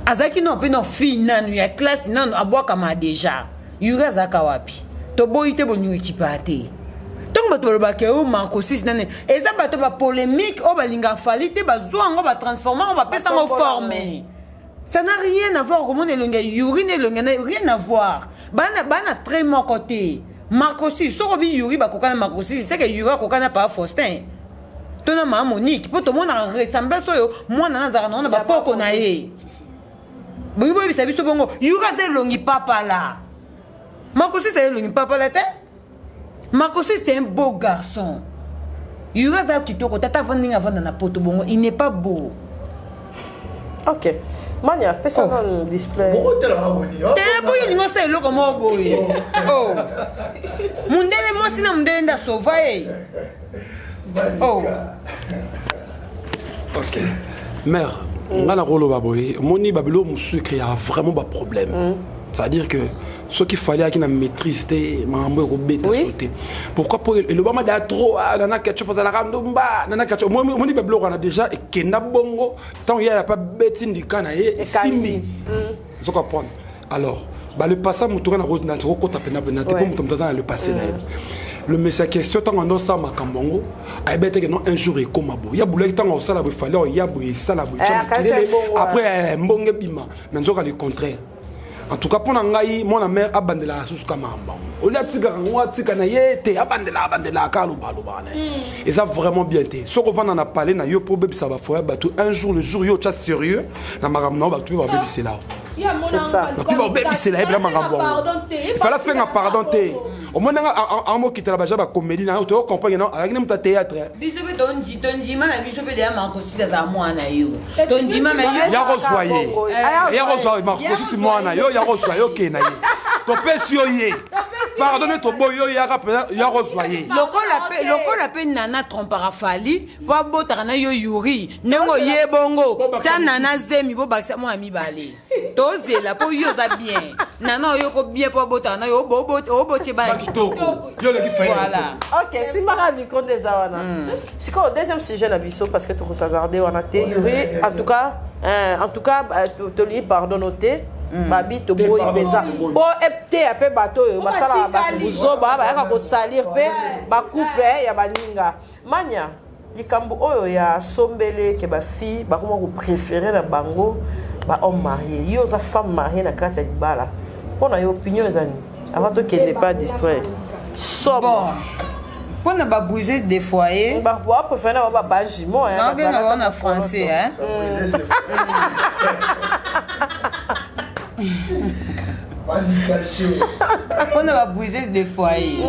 Azalaki nano mpe na fille nanu ya classe nanu abwakama déjà. Yuri azalaka wapi? Toboyi te bolingo ekipaka te. Ntango bato balobaka yo Marcosis nani, eza bato ba polémique oyo balingaka Fally te, bazwa yango batransforme yango bapesa yango forme. Ça n'a rien à voir komona elongi ya Yuri na elongi na rien à voir. Bana bana trait moko te. Marcosis soko bi Yuri bakokana Marcosis, c'est que Yuri akokana pa Faustin. To na ma Monique, po tomona ressemblance oyo mwana na azalaka na bakoko na ye. Boyi boyebisa biso bongo Yuri aza elongi papala. Marcosis aza elongi papala te. Marcosis c'est un beau garçon. Yuri aza kitoko, tata avanda ndenge avanda na poto bongo, il n'est pas beau. Ok. Mania, pesa nanu display. Te mpo yo olingi osala eloko moko boye. Oh. Mundele mwasi na mundele nde asova ye. Oh. Ok. Mère, nga nakoloba boye, omoni babiloko mosusu ecréaka vraiment baproblème. C'est-à-dire que soki Fally ayaki na maîtrise te, makambo ekobeta so te. Pourquoi? Po elobama daya trop, ah, Nana Ketchup azalaka ndumba, Nana Ketchup. Omoni babiloko wana déjà ekenda bongo, ntango ye aya pa beti ndika na ye esimbi. Ozo comprendre? Alors, bah, le passé moto nga nakokota pena pena te, po moto aza na le passé na ye. Le messia question, ntango ando osala makambo yango, ayebi ete ke non, un jour ekóma boye. Ya bulaki ntango osala boye, Fally oya boye, esala boye, tia Eh, akanisi makelele, ebongo, après mbongo ebima, mais nzoka le contraire. En tout cas, mpo na ngai, mwana mare abandelaka susu ka makambo yango, olia atikaka yango, atika na ye te, abandelaka abandelaka aloba na ye. Eza vraiment bien te soki ovanda na palais na yo mpo obebisa bafoyer bato. Un jour, le jour yo otya sérieux na makambo na yo, bato mpe babebisela yo. C'est ça. Bato mpe babebisela ye mpena makambo yango. Ifala asenga pardon te. Omoni nga amokitela baja bacomédie na yo, toyocomprendre no azalaki ne moto ya théâtre. Biso mpe tondima na biso mpe deya Marcosis azala mwana yo, tondima me yo. Ya kozwa ye, ya kozwa Marcosis mwana yo, ya kozwa ye, okende na ye, topesi yo ye pardon, ne toboyi yo, yaka mpenza ya kozwa ye. Lokola mpe Nana trompaka Fally po abotaka na yo Yuri, ndenge oye bongo tia Nana zemi, bobakisa mwana mibale, tozela mpo yo oza bien. Nana oyoko bien mpo abotaka na yo, obotie bana kitoko, yo oleki Fally. Voilà. Ok, simbaka micro nde eza wana. Sikoyo deuxième sujet na biso, parce que tokosazarde wana te. Yuri, en tout cas, en tout cas, tolingi pardon te. Babi toboyi mpenza mpo eteya mpe bato oyo basalaka bato buzoba, bayaka kosalir mpe bacouple ya baninga. Mania, likambo oyo ya sombele ke bafille bakoma kopréféré na bango bahomme marié, yo oza femme mariée na kati ya libala, mpo na yo opinion eza nini avant tokende pas distraire somo? Bon, mpona babriseuse de foyer, bapréféré na bango bajumeau. Nabenga bango na français, hein? Mpona babriseuse de foyer,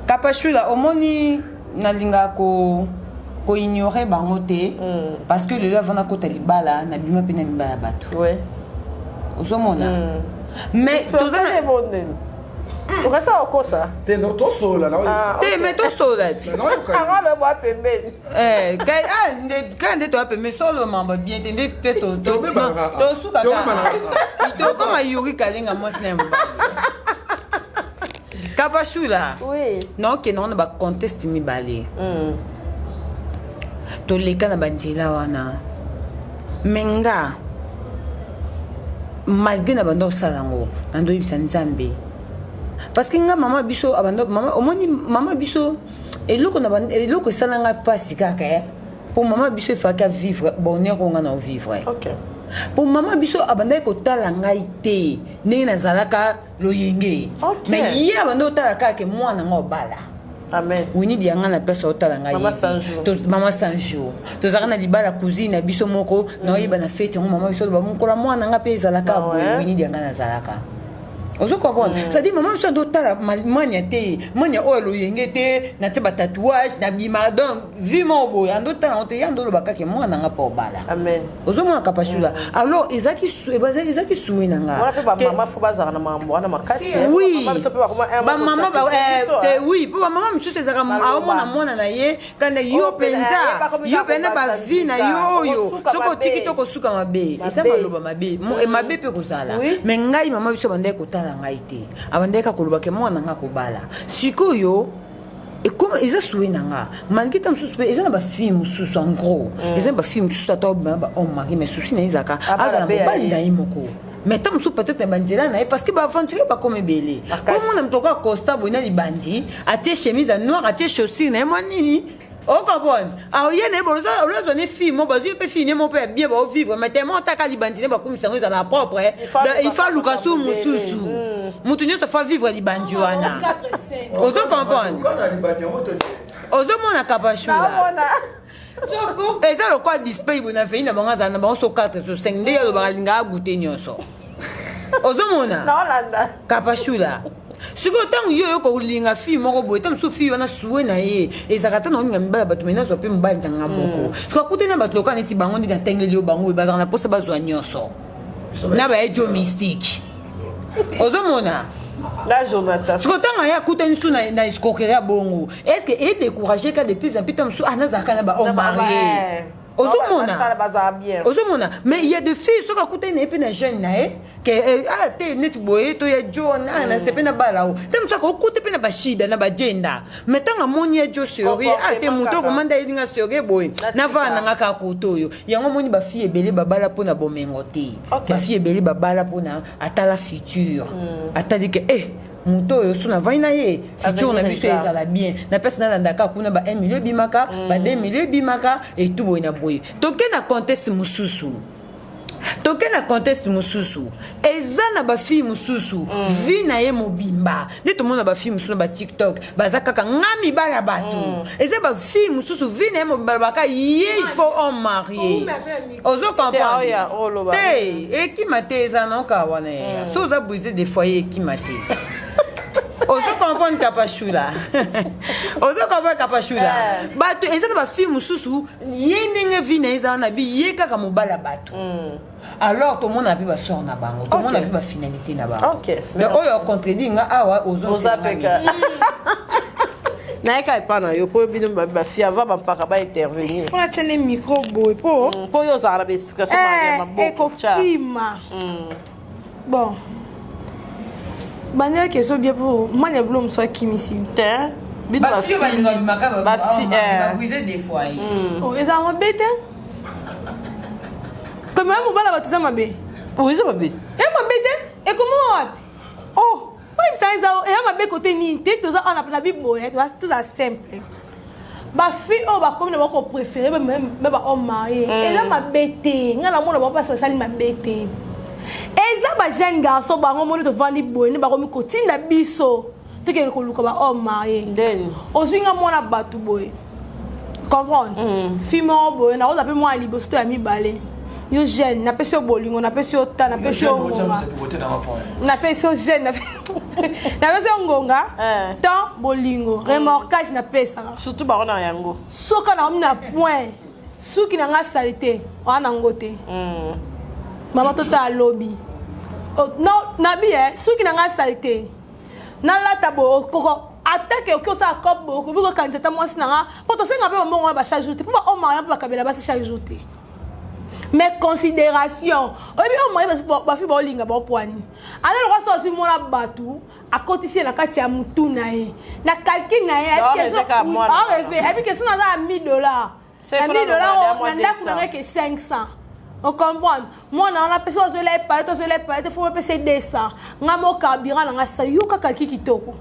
Kapashula, omoni, nalingaka ko koignore bango te, parce que lelo avant nakota libala, nabima mpe na mibala ya bato. Ozomona, mais toza na okasa okosa. Te, no, tosola na te, mais tosola ti. Angalo bwa pembeni. Eh, ah, kaka nde toya pembeni, solo mambo bien te, nde mpe tosuka tokoma Yuri Kalenga mwasi na ya mobali. Kapashula, oui. Naokende wana baconteste mibale, toleka na banzela wana, me nga malgré na banda kosala yango, nando oyebisa Nzambe, parce que nga mama biso abanda mama, omoni mama biso eloko na eloko esala nga mpasi kaka mpo mama biso efaki avivre bonheur oyo nga na ovivre. Mpo mama biso abandaki kotala ngai te ndenge nazalaka loyenge, mais ye abandi kotala kaka ke mwana nga obala. Amen. Winidi ya ngai na place otala ngai. Mama yebi. 100 jours. Mama 100 jours tozalaka na libala, cousine na biso moko, naoyeba na fete yango, mama biso aloba mokola mwana nga mpe ezalaka Ah boye. ouais? Winidi ya ngai nazalaka, ozo comprendre? C'est-à-dire mama biso ando otala mania te, mania oyo loyenge te, natie batatouage, nabima, donc vie moko boye, ando otala yango te, ye ando oloba kaka mwana nga mpo obala. Amen. Ozomona, Kapashula, alors ezalaki souhait na nga. Wana mpe bamama fo bazala na makambo wana makasi, eh. Oui. Bamama biso mpe bakoma un bamama moko sacrifice biso, te eh. oui, mpo bamama mosusu ezalaka Baloba. aomona mwana na ye kanda yo Oyo mpenza, yeba yo mpenza komi bavi na yo oyo okosuka soki mabe. otiki to kosuka mabe, eza Mabe. maloba mabe. Mabe mpe kozala. Mais ngai mama biso abandaki kotala ngai te, abandaki kaka koloba ke mwana nga kobala sikoyo. Ekoma eza souhait na nga malgré ta mosusu mpe eza na bafille mosusu en gros mm. eza na bafille mosusu ata obima ba homme marié mais souci na ye ezalaka azala mobali na ye moko mais ta mosusu peut-être na banzela na ye parce que baaventurier bakoma ebele komona moto okoa constat boye na libandi atie chemise ya noir atie chaussure na ye mwa nini ocomprendre aoye na ye olozwa ne fille mo bazwi mpe fille ne mo mpe ya bien baovivre mais tellement otaka libandi ne bakumisa yango ezala propre il faut aluka su mosusu moto nyonso fa vivre libandi wana ozo comprendre ozomona kapashula eza lokola display boye na vei na bango azala na bango so 4 so 5 nde ye alobaka alingaka agute nyonso ozomona kapashula sikoyo ntango yo oyo kolinga fille moko boye ta mosusu fille wana sue na ye ezalaka ta na olinga mibali ya bato mai nazwa mpe mobali na nga moko mm. sikoyo akutani na bato lokola neti bango nde natangeli yo bango boye bazalaka na mposa bazwa nyonso na baye jo mystique ozomona sikoyo ntango aye akutani su na escroquerie ya bongo est ce que edécourage ka de plus en plus ta mosusu ah nazalaka na bahomme marie ozomona ozomona mais il y a de filles soki akutani na ye mpe na jeune na ye ke eh, ah te neti boye to ya john ah na sepe na bala o te mosusu akokuta mpe na bashida na bajenda mais ntango amoni ya jo serie ah te moto okomanda ayeli nga serie boye navaa na nga kaka kote oyo yango omoni bafille ebele babala mpo na bomengo te bafille ebele babala mpo na atala futur mm. atali ke eh moto oyo so navandi na ye futur na biso ezala bien na place nalandaka kuna ba 1 million ebimaka ba 2 million ebimaka etu boye na boye toke na contexte mosusu toke na contexte mosusu eza na bafille mosusu mm. vie na ye mobimba nde tomona bafille mosusu na batiktok baza kaka nga mibali ya bato mm. eza bafille mosusu vie na ye mobimba baka ye il faut homme marie ozo comprendre te ekima te eza noka wana ya mm. so oza brise de foyer ekima te ozo comprendre kapashula ozo comprendre kapashula eh. bato eza na bafille mosusu ye ndenge vie na ye eza wana bi ye kaka mobali ya bato mm. alors tomona mpe basort na bango tomona mpe bafinalité na bango donc oyo acontredit nga awa oza peka nayeka epa na yo mpo bino bafi ava bampaka baintervenir fo natya nde micro boye mpo mm, mpo yo ozalaka na baexplication ya eh, maboko ekokima mm. bon bandela question bien mpo mani ya bilo mosu akimisi te bino bafi ezala mabe te komema mobala bato eza mabe oh, eza mabe e mabe te ekomama wapi oh oyebisa eza eya mabe kote nini te toza awa na biboye toza simple bafille oyo bakomi na bango kopréféré be bahomme marie mm. eza mabe te ngai namona bango mpasi basali mabe te eza bajeune garçon bango moni tovandi boye nde bakomi kotinda biso tokende koluka bahomme marie ozwi nga mwana bato boye comprendre mm. fille moko boye nakozwa mpe mwana liboso to ya mibale yo jeune napesi yo bolingo napesi yo ta napesi yo ngonga napesi yo jeune napesi yo ngonga eh. temps bolingo mm. remorquage napesaka surtout bango na yango soka nakomi na point suki na nga salite oa nango te mm. mama tota alobi oh, nabi e suki na nga salite nalata boye okoko atake oki osala cop boye okoki kokanisa ata mwasi na nga mpo tosenga mpe bambongo wana ba chaque jour te mpo bahomme mariant mpo bakabela basi chaque jour te mais considération oyebi oyo moye bafi baolinga baopwani ata lokola so azwi mwana bato akotisi ye na kati ya motu na ye na calcul na ye areve ayebi ke so naza ya 1000 dollar na 1000 dollar na ndako na ngai ke 500 ocomprendre mwana wana apesi azwela ye palete azwela ye palete fo bapesa ye 200 ngai mo carburant na ngai sa yoka kalki kitoko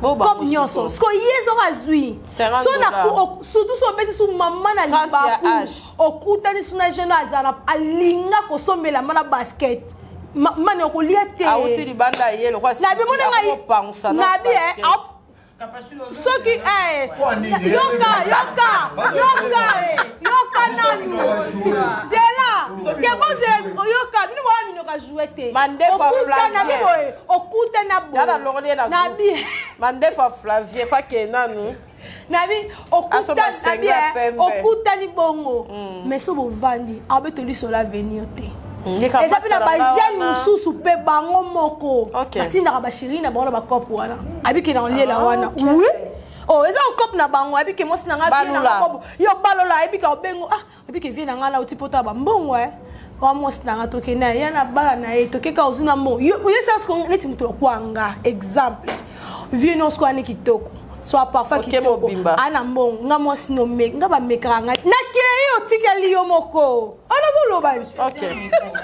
comme nyonso siko ye soko azwi so na surtout so obeti su mama na libaku okutani su na jeune azala alinga kosombela ma na basket mani okolia te nabi soki eh, yoka yoka yoka yoka nanu zela kebozela oyoka bino boya minoka joue te okutana boye okutana boye nabi mandefa flavie fake nanu nabi okutani eh, okutani bongo mm. mais so bovandi abeto lisolo avenir te mm, eza mpe na bajeune mosusu mpe bango moko batindaka basheri na bango na bacope wana abike na oliela ah, wana oui oh eza ocope na bango abike mwasi na ngai yo balola ayebika obengo ah abike vie na ngai nauti mpota bambongo e wa mwasi na ngai tokende ya na bala na ye tokeka ozwi na mbongo yo sasa neti moto lokwanga exemple vie nyonso wana kitoko. So parfum kitoko ana mbongo nga mwasi no me nga bamekaka ngai nakei otikali yo moko ana ozoloba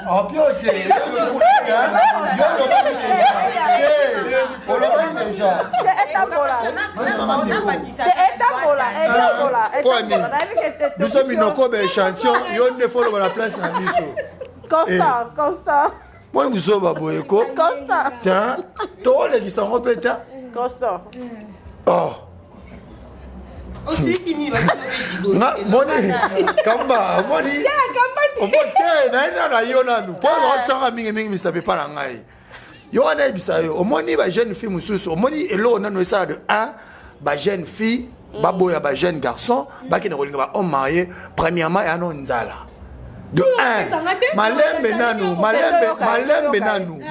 opio te yo olobaki deja te olobaki deja biso minoko ba échantillon yo nde fo oloba na place na biso Constant, constant. Moni buzoba boye ko. Constant. Tiens, tolekisa yango mpe ta. Constant. Oh. Nga moni kamba moni omo te naye nanu ayo nanu mpo aotianga mingimingi misapi epa na ngai yo wana yebisa yo omoni ba jeune fille mosusu omoni eloko nanu esala de 1 ba jeune fille baboya ba jeune garçon bakende kolinga ba homme marié premièrement ya no nzala de 1 malembe nanu malembe malembe nanu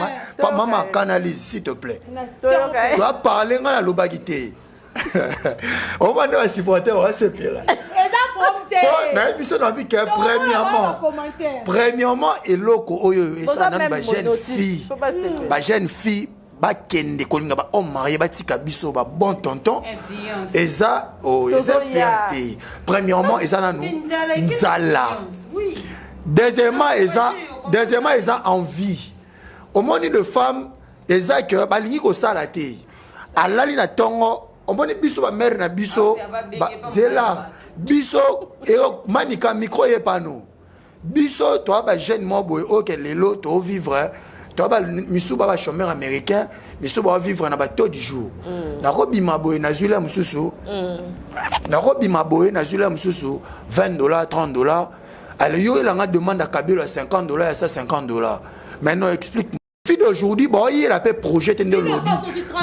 mama canalise s'il te plaît tu as parlé ngai nalobaki te omona nde basupporter basepela nayebi biso na bike premièrement premièrement eloko oyo esala nanu bajeune fille bajeune fille bakende kolinga ba homme marié batika biso ba bon tonton eza oh, eza influence te premièrement eza nanu nzala deuxièmement eza deuxièmement eza envie omoni de femme eza ke balingi kosala te alali na ntongo omoni biso bamere na biso zela biso manika micro eyepano biso toa bajeune moko boye oyo ke lelo toovivre toa misusu ba bachômeur américain misusu baovivre na bataux du jour mm. nakobima boye nazwi la mosusu mm. nakobima boye nazwi la mosusu 20 dollars 30 dollars ale yo oyelanga demande ya kabelo ya 50 dollars ya 150 dollars maintenant explique fille d'aujourd'hui baoyela mpe projet te nde olobi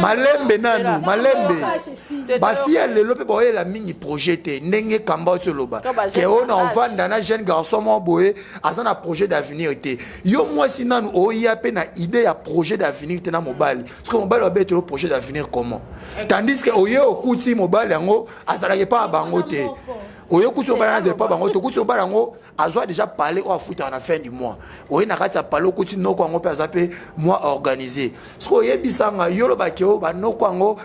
malembe nanu malembe bafille ya lelo mpe baoyela mingi projet te ndenge kamba oti oloba ke oyo na ovanda na jeune garçon moko boye aza na projet d'avenir te yo mwasi nanu oya mpe na idée ya projet d'avenir te na mobali soki mobali abetelo projet d'avenir comment tandis que oye okuti mobali yango azalaka epa ya bango te oye okuti mobali yango azalaka epa bango te okuti mobali yango azwa déjà palais oyo afutaka na fin du mois oye na kati ya palais okuti noko yango mpe aza mpe mwa organise soki oyebisa nga yo olobaki oyo banoko yango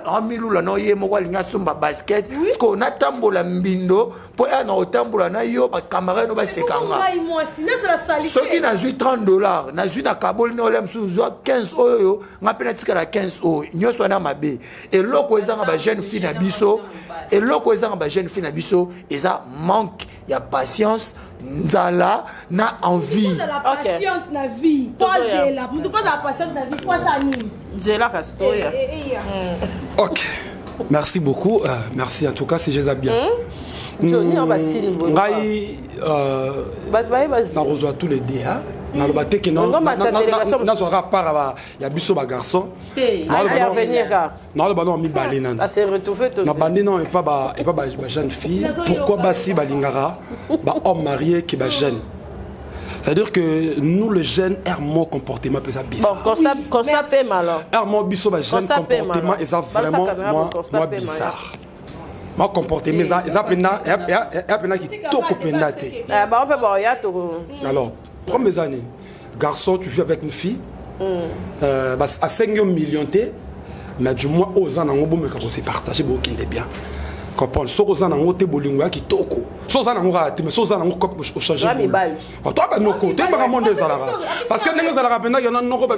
amilula no ye moko alingi asomba basket sikoyo natambola mbindo mpo ya na kotambola na yo bacamarade no baseka nga soki nazwi 30 dollar nazwi na kaboli na olia mosusu zwa 15 oyo nga mpe natikala 15 oyo nyonso wana mabe eloko ezanga bajeune fille na biso eloko ezanga bajeune fille na biso eza manque ya patience nzala na envie ozala patiente na vie po azela moto po azala patiente na vie po asala nini nzela kasi toya eh, eh, eh, hmm. ok merci beaucoup euh, merci en tout cas si je bien hmm? Johnny hmm, basini boye ngai euh, nakozwa tous les deux naloba te ke nazwaka part ya biso bagarçon naoloba nao mibale nano nabandi nao epa bajeune fille pourquoi basi balingaka bahomme marié ke bajeune C'est-à-dire que nous, les jeunes, air mon comportement peut bizarre. Bon, constat, oui, constat paiement alors. Air moi, biso, ba jeune comportement, ils ont vraiment moi, moi bizarre. Moi comportement, ils ont, ils ont pena, ils ont pena qui toko pena te. Bah on fait bon, ya to. Alors, premières années, garçon, tu vis avec une fille, mm. euh, bah, à 5 millions te, mais du moins oza nango bomeka ko se partager bokende bien comprendre soki oza nango te bolingo ya kitoko soki oza nango kaka te mais soki oza nango cope ochange to banoko toyebaka monde ezalaka parce que ndenge ezalaka mpenza yona noko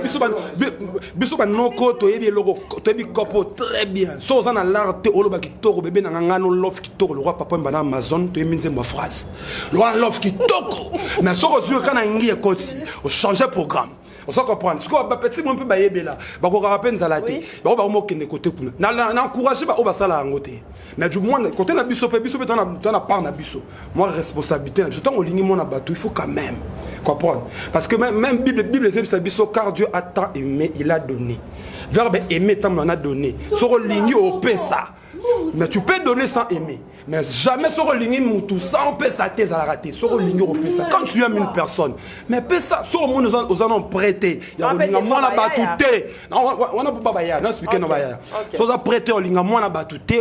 biso banoko toyebi eloko toyebi cope très bien soki oza na lar te oloba kitoko bebe nanga ngai no lof kitoko lokwa papa mba na amazon toyembi nzembo ya phrase lokola love kitoko mais soki ozwi kaka na ngi ekoti ochange programme ozo comprendre sikoyo bapeti mo mpe bayebela bakokaka mpe nzala te bango bango mokende kote kuna na encourage baoyo basala yango te mais du moins kote na biso mpe biso mpe toa na part na biso mwa responsabilité na biso ntango olingi mwana bato il faut quand même comprendre parce que même, même bible bible ezebisa biso car dieu a tant aimé il a donné verbe aimer ntango na donné soki olingi opesa mais tu peux donner sans aimer mais jamais soki olingi mutu sans opesa te ezalaka te soki olingi okopesa quand tu aimes une personne mais pesa soki omoni oza non prêt te ya kolinga mwana bato te wana mpo babaya na explike na bayaya soki oza prêt te olinga mwana bato te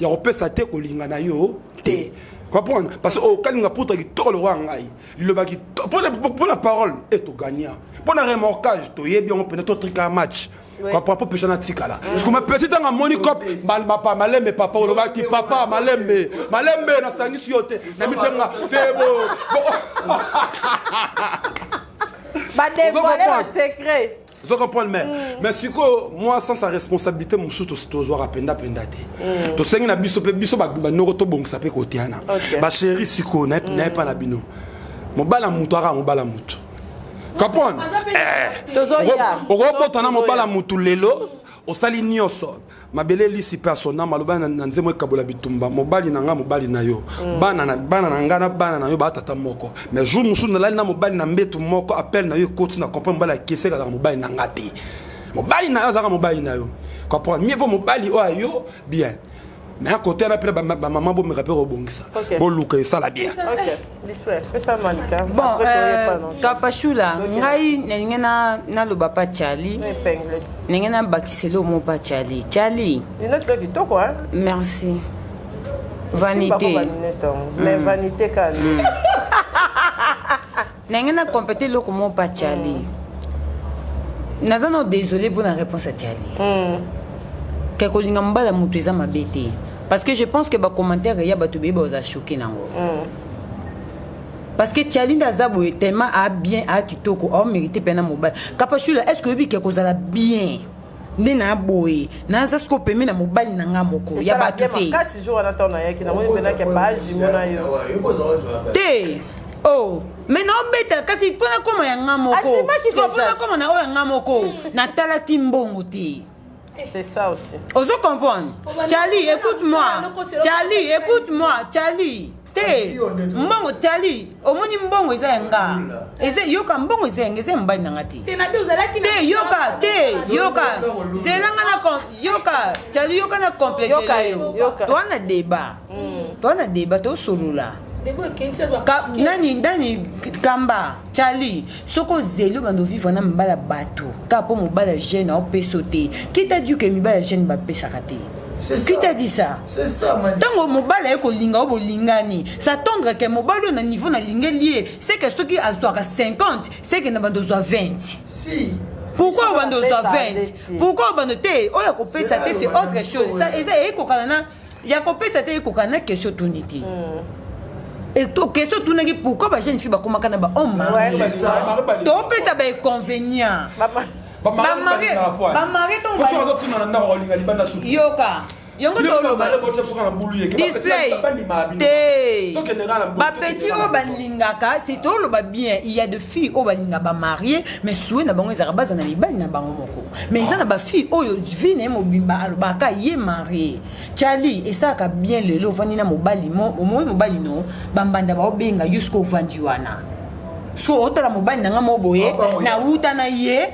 ya kopesa te kolinga na yo te comprendre parce que okalinga puta kitoko lokola ngai liloba kitoko mpo na parole e togagna mpo na remorquage toyebi yango mpena totrika match. Comprend po pesha na tikala. Parce que petit ntango amoni cop papa malembe papa olobaki papa malembe malembe nasangisi yo te na mityenga te bo badévoile basecret. Ozo comprendre, mais sikoyo moi, sans sa responsabilité mosusu, tozwaka mpenza mpenza te. Tosengi na biso mpe biso banoko tobongisa mpe kotiana. Bachéri, sikoyo naye mpa na bino, mobala motu aka mobala motu, comprendre? Okobota na mobala motu lelo, osali nyonso mabele elisi mpe asona maloba na nzembo ekabola bitumba. Mobali na nga, mobali na yo, bana na bana na nga na bana na yo baatata moko. Mais jour mosusu nalali na mobali na mbetu moko, appel na yo ekoti na comprendre mobali akese azalaka mobali na nga te. Mobali na yo azalaka mobali na yo, comprendre? Mieux vaut mobali oyo ayo bien, mais kote wana mpe bamama bomeka mpe kobongisa, boluka esala bien. Bon, Kapashula, ngai nalingi naloba pa Chali, ndenge nabakiseli omo pa Chali. Chali, merci. Vanité. Mais vanité kani? Ndenge na compléter eloko moko pa Chali, naza no désolé mpona réponse ya Chali ke kolinga mobali ya moto eza mabe te, parce que je pense que bacommentaire ya bato beye baoza choqué nango, parce que Chali nde aza boye tellement a bien, a kitoko, aomérite mpe na mobali. Kapashula, est ce que oyebi ke kozala bien nde na boye naza siko pembe na mobali na nga moko ya bato te? Kasi jour wana ntango nayaki, namoni mpenake bajumeaux na yo. Te, oh, mais naobeta kasi mpo nakóma ya nga moko, mpo nakóma na oyo ya nga moko, natalaki mbongo te. C'est ça aussi. Ozo comprendre? Charlie, écoute-moi. Charlie, écoute-moi. Charlie. Te, mbongo, Charlie, omoni mbongo eza ya nga. Eza yoka, mbongo eza ya nga, eza ya mobali na nga te. Te, yoka, te, yoka. Zela nga na yoka, Charlie, yoka na compléter yo. Toa na débat. Toa na débat, tosolola. Nani nani kamba Charlie, soki ozeli obanda ovivre na mibali ya bato kaka mpo mobali ya jeune aopesa te, qui t'a dit que mibali ya jeune bapesaka te? Qui t'a dit ça? Ntango mobali aye kolinga oyo bolingani, s'attendre ke mobali oyo na niveau nalingeli ye, c'est que soki azwaka 50, c'est que na bando ozwa 20. Pourquoi obanda ozwa 20? Pourquoi obanda te? Oyo akopesa te, c'est autre chose. Eza ekokana na ya kopesa te, ekokana na question tuni te. Question otunaki, pourquoi bajeune fille bakomaka na bahomme marié? Topesa bainconvénient, bamarié. Yoka, yango toloba display te, bapeti oyo balingaka, c'est toloba bien, il y a de filles oyo balinga bamarie, mais souhait na bango ezalaka baza na mibali na bango moko. Mais eza na bafille oyo vie na ye mobimba alobaka ye marie. Chali, esalaka bien lelo ovandi na mobali mo, omoi mobali no bambanda baobenga yo, soki ovandi wana, so otala mobali na nga mo boye, nauta na ye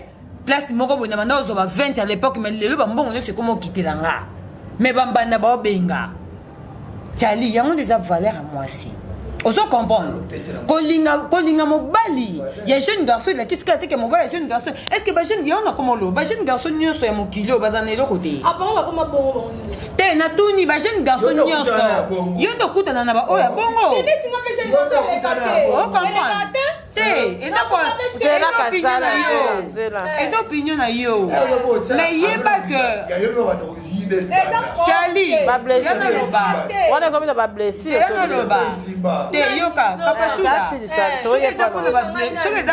place moko boye, na banda ozwa ba 20 à l'époque, mais lelo bambongo nyonso ekoma okitela nga, mais bambanda baobenga. Chali, yango nde eza valeur ya mwasi. Ozo comprendre? Kolinga, kolinga mobali ya jeune garçon elakisi kaka te ke mobali ya jeune garçon. Est ce que bajeune yango nakoma oloba, bajeune garçon nyonso ya mokili oyo baza na eloko te? Te, natuni, bajeune garçon nyonso, yo nde okutana na baoyo ya bongo, ocomprendre te? Eza eza opinion na yo, mais yeba ke Chali, wana ekomi na bablessure. Te, yoka, Papa Shula, soki eza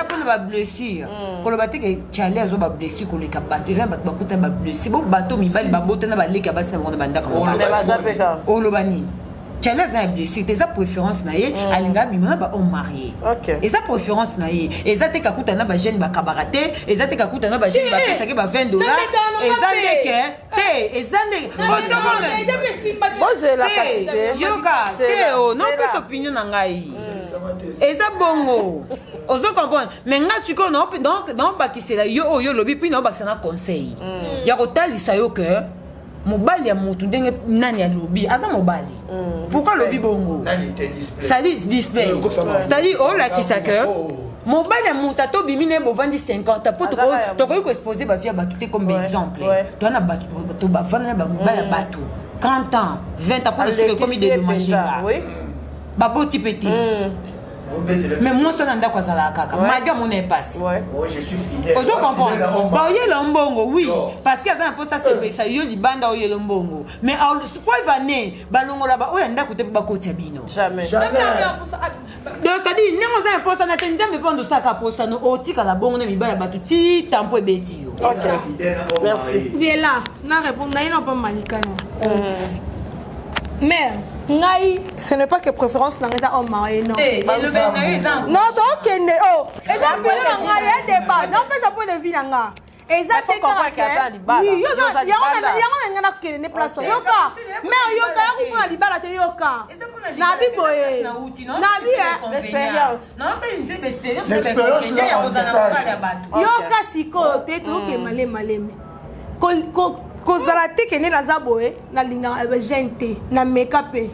mpona bablessure, koloba te ke Chali azwa bablessure koleka bato. Eza bato bakuta bablessure bo bato mibali babota na baleki ya basi na bango na bandako. Oloba nini? Chali aza na blessure te, eza préférence na ye. Alinga abima na bahomme marié, eza préférence na ye. Eza te kakuta na bajeune bakabaka te, eza te kakuta na bajeune bapesaki ba 20 dollars. Eza ndeke te, eza nde Bozela kasi te. Yoka te, o nopesa opinion na ngai, eza bongo, ozo comprendre? Mais nga sikoyo naobakisela yo oyo olobi, mpi naobakisa na conseil ya kotalisa yo ke mobali ya motu, ndenge nani alobi aza mobali, pourquoi alobi bongo? C'est-à-dire display, c'est-à-dire olakisa ke mobali ya moto ata obimi na ye, bovandi 50, mpo tokoki koexpose bavie ya bato te. Comme exemple, toza na bato to bavanda na bamobali ya bato 30 ans, 20 ans, mpona soki ekomi dédommage nga, baboti mpe te. Mais mwasi wana ndako azalaka kaka malgré amona ye pasi. Ozo comprendre? Baoyela mbongo, oui, parce que aza na mposa asepelisa yo libanda, oyela mbongo, mais po evane balongola baoyo ya ndako te mpo bakotia bino. Jamais. Donc c'est-à-dire ndenge oza na mposa na te, Nzambe mpo ando osaka posano, otikala bongo na mibali ya bato ti tampo ebeti yo. Merci. Nzela na répondre na ye na pa Malika. No mère, ngai, ce n'est pas que préférence na ngai eza homme marié, non. Non, tokende o eza pene na ngai ya débat, napesa point de vue na nga. Eza te yango na ngai nakende nde place. Yoka mère, yoka, yango mpona libala te. Yoka, nabi boye, nabi. Yoka sikoyo te, tokokende malemi malemi. Kozala te kende naza boye, nalingaka bajeune te, nameka mpe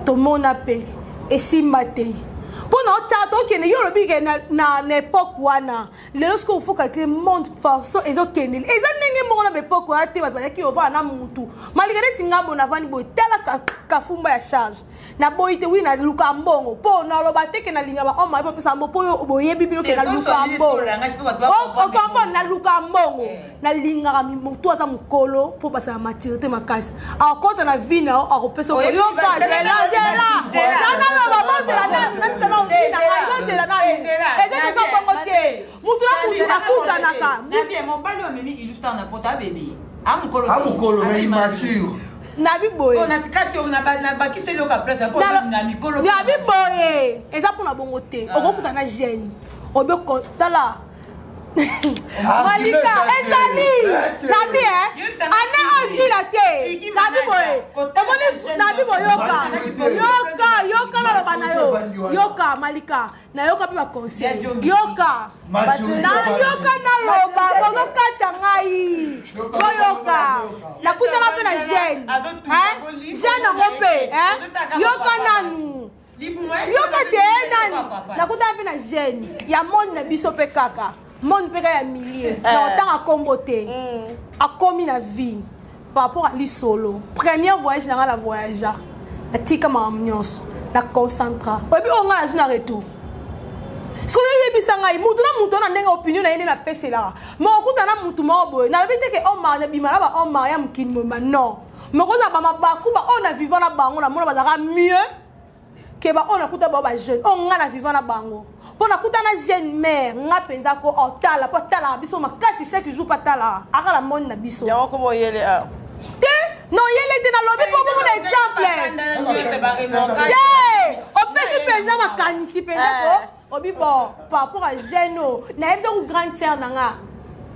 tomona mpe esimba te mpo na otya. Tokende, yo olobi ke na époque wana. Lelo soki faut calculer monde, façon ezokendele eza ndenge moko na baépoque wana te. Bato bazalaki ovanda na mutu malika neti nga boye, navandi boye, tala kafumba ya charge. Naboyi te, wi, naluka mbongo mpo naloba te ke nalinga bahomme aye bapesa mbongo, mpo oyo boyebi bino ke naluka mbongo. Ocomprendre? Naluka mbongo, nalingaka motu aza mokolo mpo basala maturité makasi, akota na vie na yo, akopesa. Yoka, zela, zela, zanaloba, bozela nasala vie na ngai, bozela nanu, eza eza bongo te. Mutu na mutu akutanaka. Mobali amemi illustre na pota bebe. Amokolo mais immature. Nabi boye. Nabakisi eloko ya place na mikolo. Nabi boye, eza mpona bongo te. Okokuta na jeune obe, tala Malika, ezali nabi ane osila te. Nabi boye, omoni, nabi boye, yoka, yoka, yoka, naloba na yo, yoka Malika, nayoka mpe baconseil, yoka, nayoka, naloba, bozokata ngai, boyoka. Nakutana mpe na jeune, jeune yango mpe, yoka nanu, yoka te nani. Nakutana mpe na jeune ya monde na biso mpe kaka monde mpe kaka ya milieu na otanga nkombo te. Akomi na vie par rapport à lisolo. Première voyage na nga na voyagea, natika makambo nyonso, na concentra. Oyebi oyo ngai nazwi na retour? Soki oyebisa ngai mutu na mutu na ndenge opinion na ye nde napeselaka, ma okuta na mutu moko boye. Nalobi te ke homme marié bima na ba homme marié ya mokili mobima, non, mais kozala bamabaku ba oyo na vivant na bango, namona bazalaka mieux ke baoyo nakuta bao bajeune oyo nga na vivant na bango, mpo nakuta na jeune mère nga mpenza ko otala, mpo atalaka biso makasi chaque jour, mpo atalaka aka na monde na biso. Yango komo oyele awa. Te, noyele te, nalobi mpo bomona exemple te. Opesi mpenza makanisi mpenza ko obi bon par rapport à jeune oyo nayebi ku grande sœur na nga,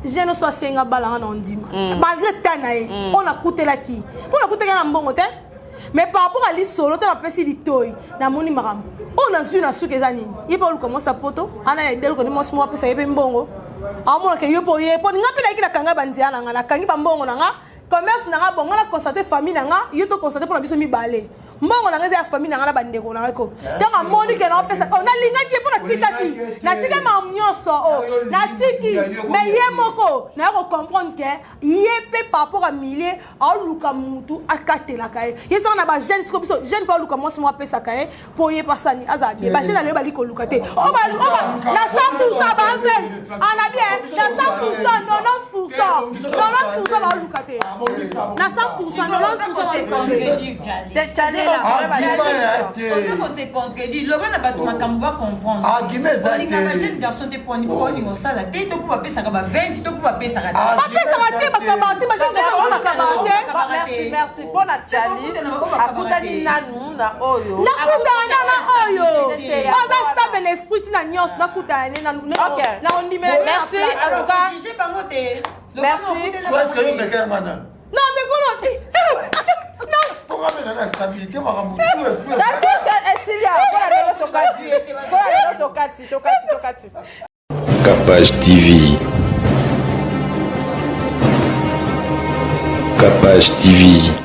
jeune oso asenga balanga na ondima malgré ta na ye oyo nakutelaki, mpo nakutelaki na mbongo te, mais par rapport à lisolo te, napesi litoi, namoni makambo oyo nazwi na suki eza nini. Ye mpe oluka mwasi ya poto ana ya edeluka ni mwasi moko apesa ye mpe mbongo, aomonaka yo mpe oye mpo nga mpe nayaki, nakanga banzela na nga, nakangi bambongo na nga, commerce na nga bongo, na constate famille na nga, yo to constate mpona biso mibale. Mbongo na nga eza ya famille na nga na bandeko na nga ko ntango amoni ke naopesa, oh, nalingaki ye mpo natikaki, natiki makambo nyonso o natiki, mais ye moko naya kocomprendre ke ye mpe par rapport à milieu aoluka mutu akatelaka ye. Ye saka na bajeune siko biso jeune mpe aoluka mwasi moko apesaka ye mpo ye pasani azala bien. Bajeune aleyo bali koluka te na 100 ba 20 ana bien, na 100, 90, 90 baoluka te, na 100, 90. Oza contredire, loba na bato makambo bacomprendre. Argument eza te. Olinga bajeune garçon te poni mpo olinga osala te, to mpo bapesaka ba 20, to mpo bapesaka te. Bapesaka te, bakabaka te, bajeune garçon bakabaka te. Merci, merci mpo na Tiali akutani nanu na oyo. Nakutana na oyo aza stable na esprit ntina nyonso, nakutana ne na ondimela. Merci en tout cas. Juge bango te. Merci. Est-ce que yo meka yanga nani? Non, mais kono te. Mponga mpe na stabilité makambo tout esprit. Tatouche esilia mpona lelo, tokati mpona lelo, tokati, tokati, tokati. Capage TV. Capage TV.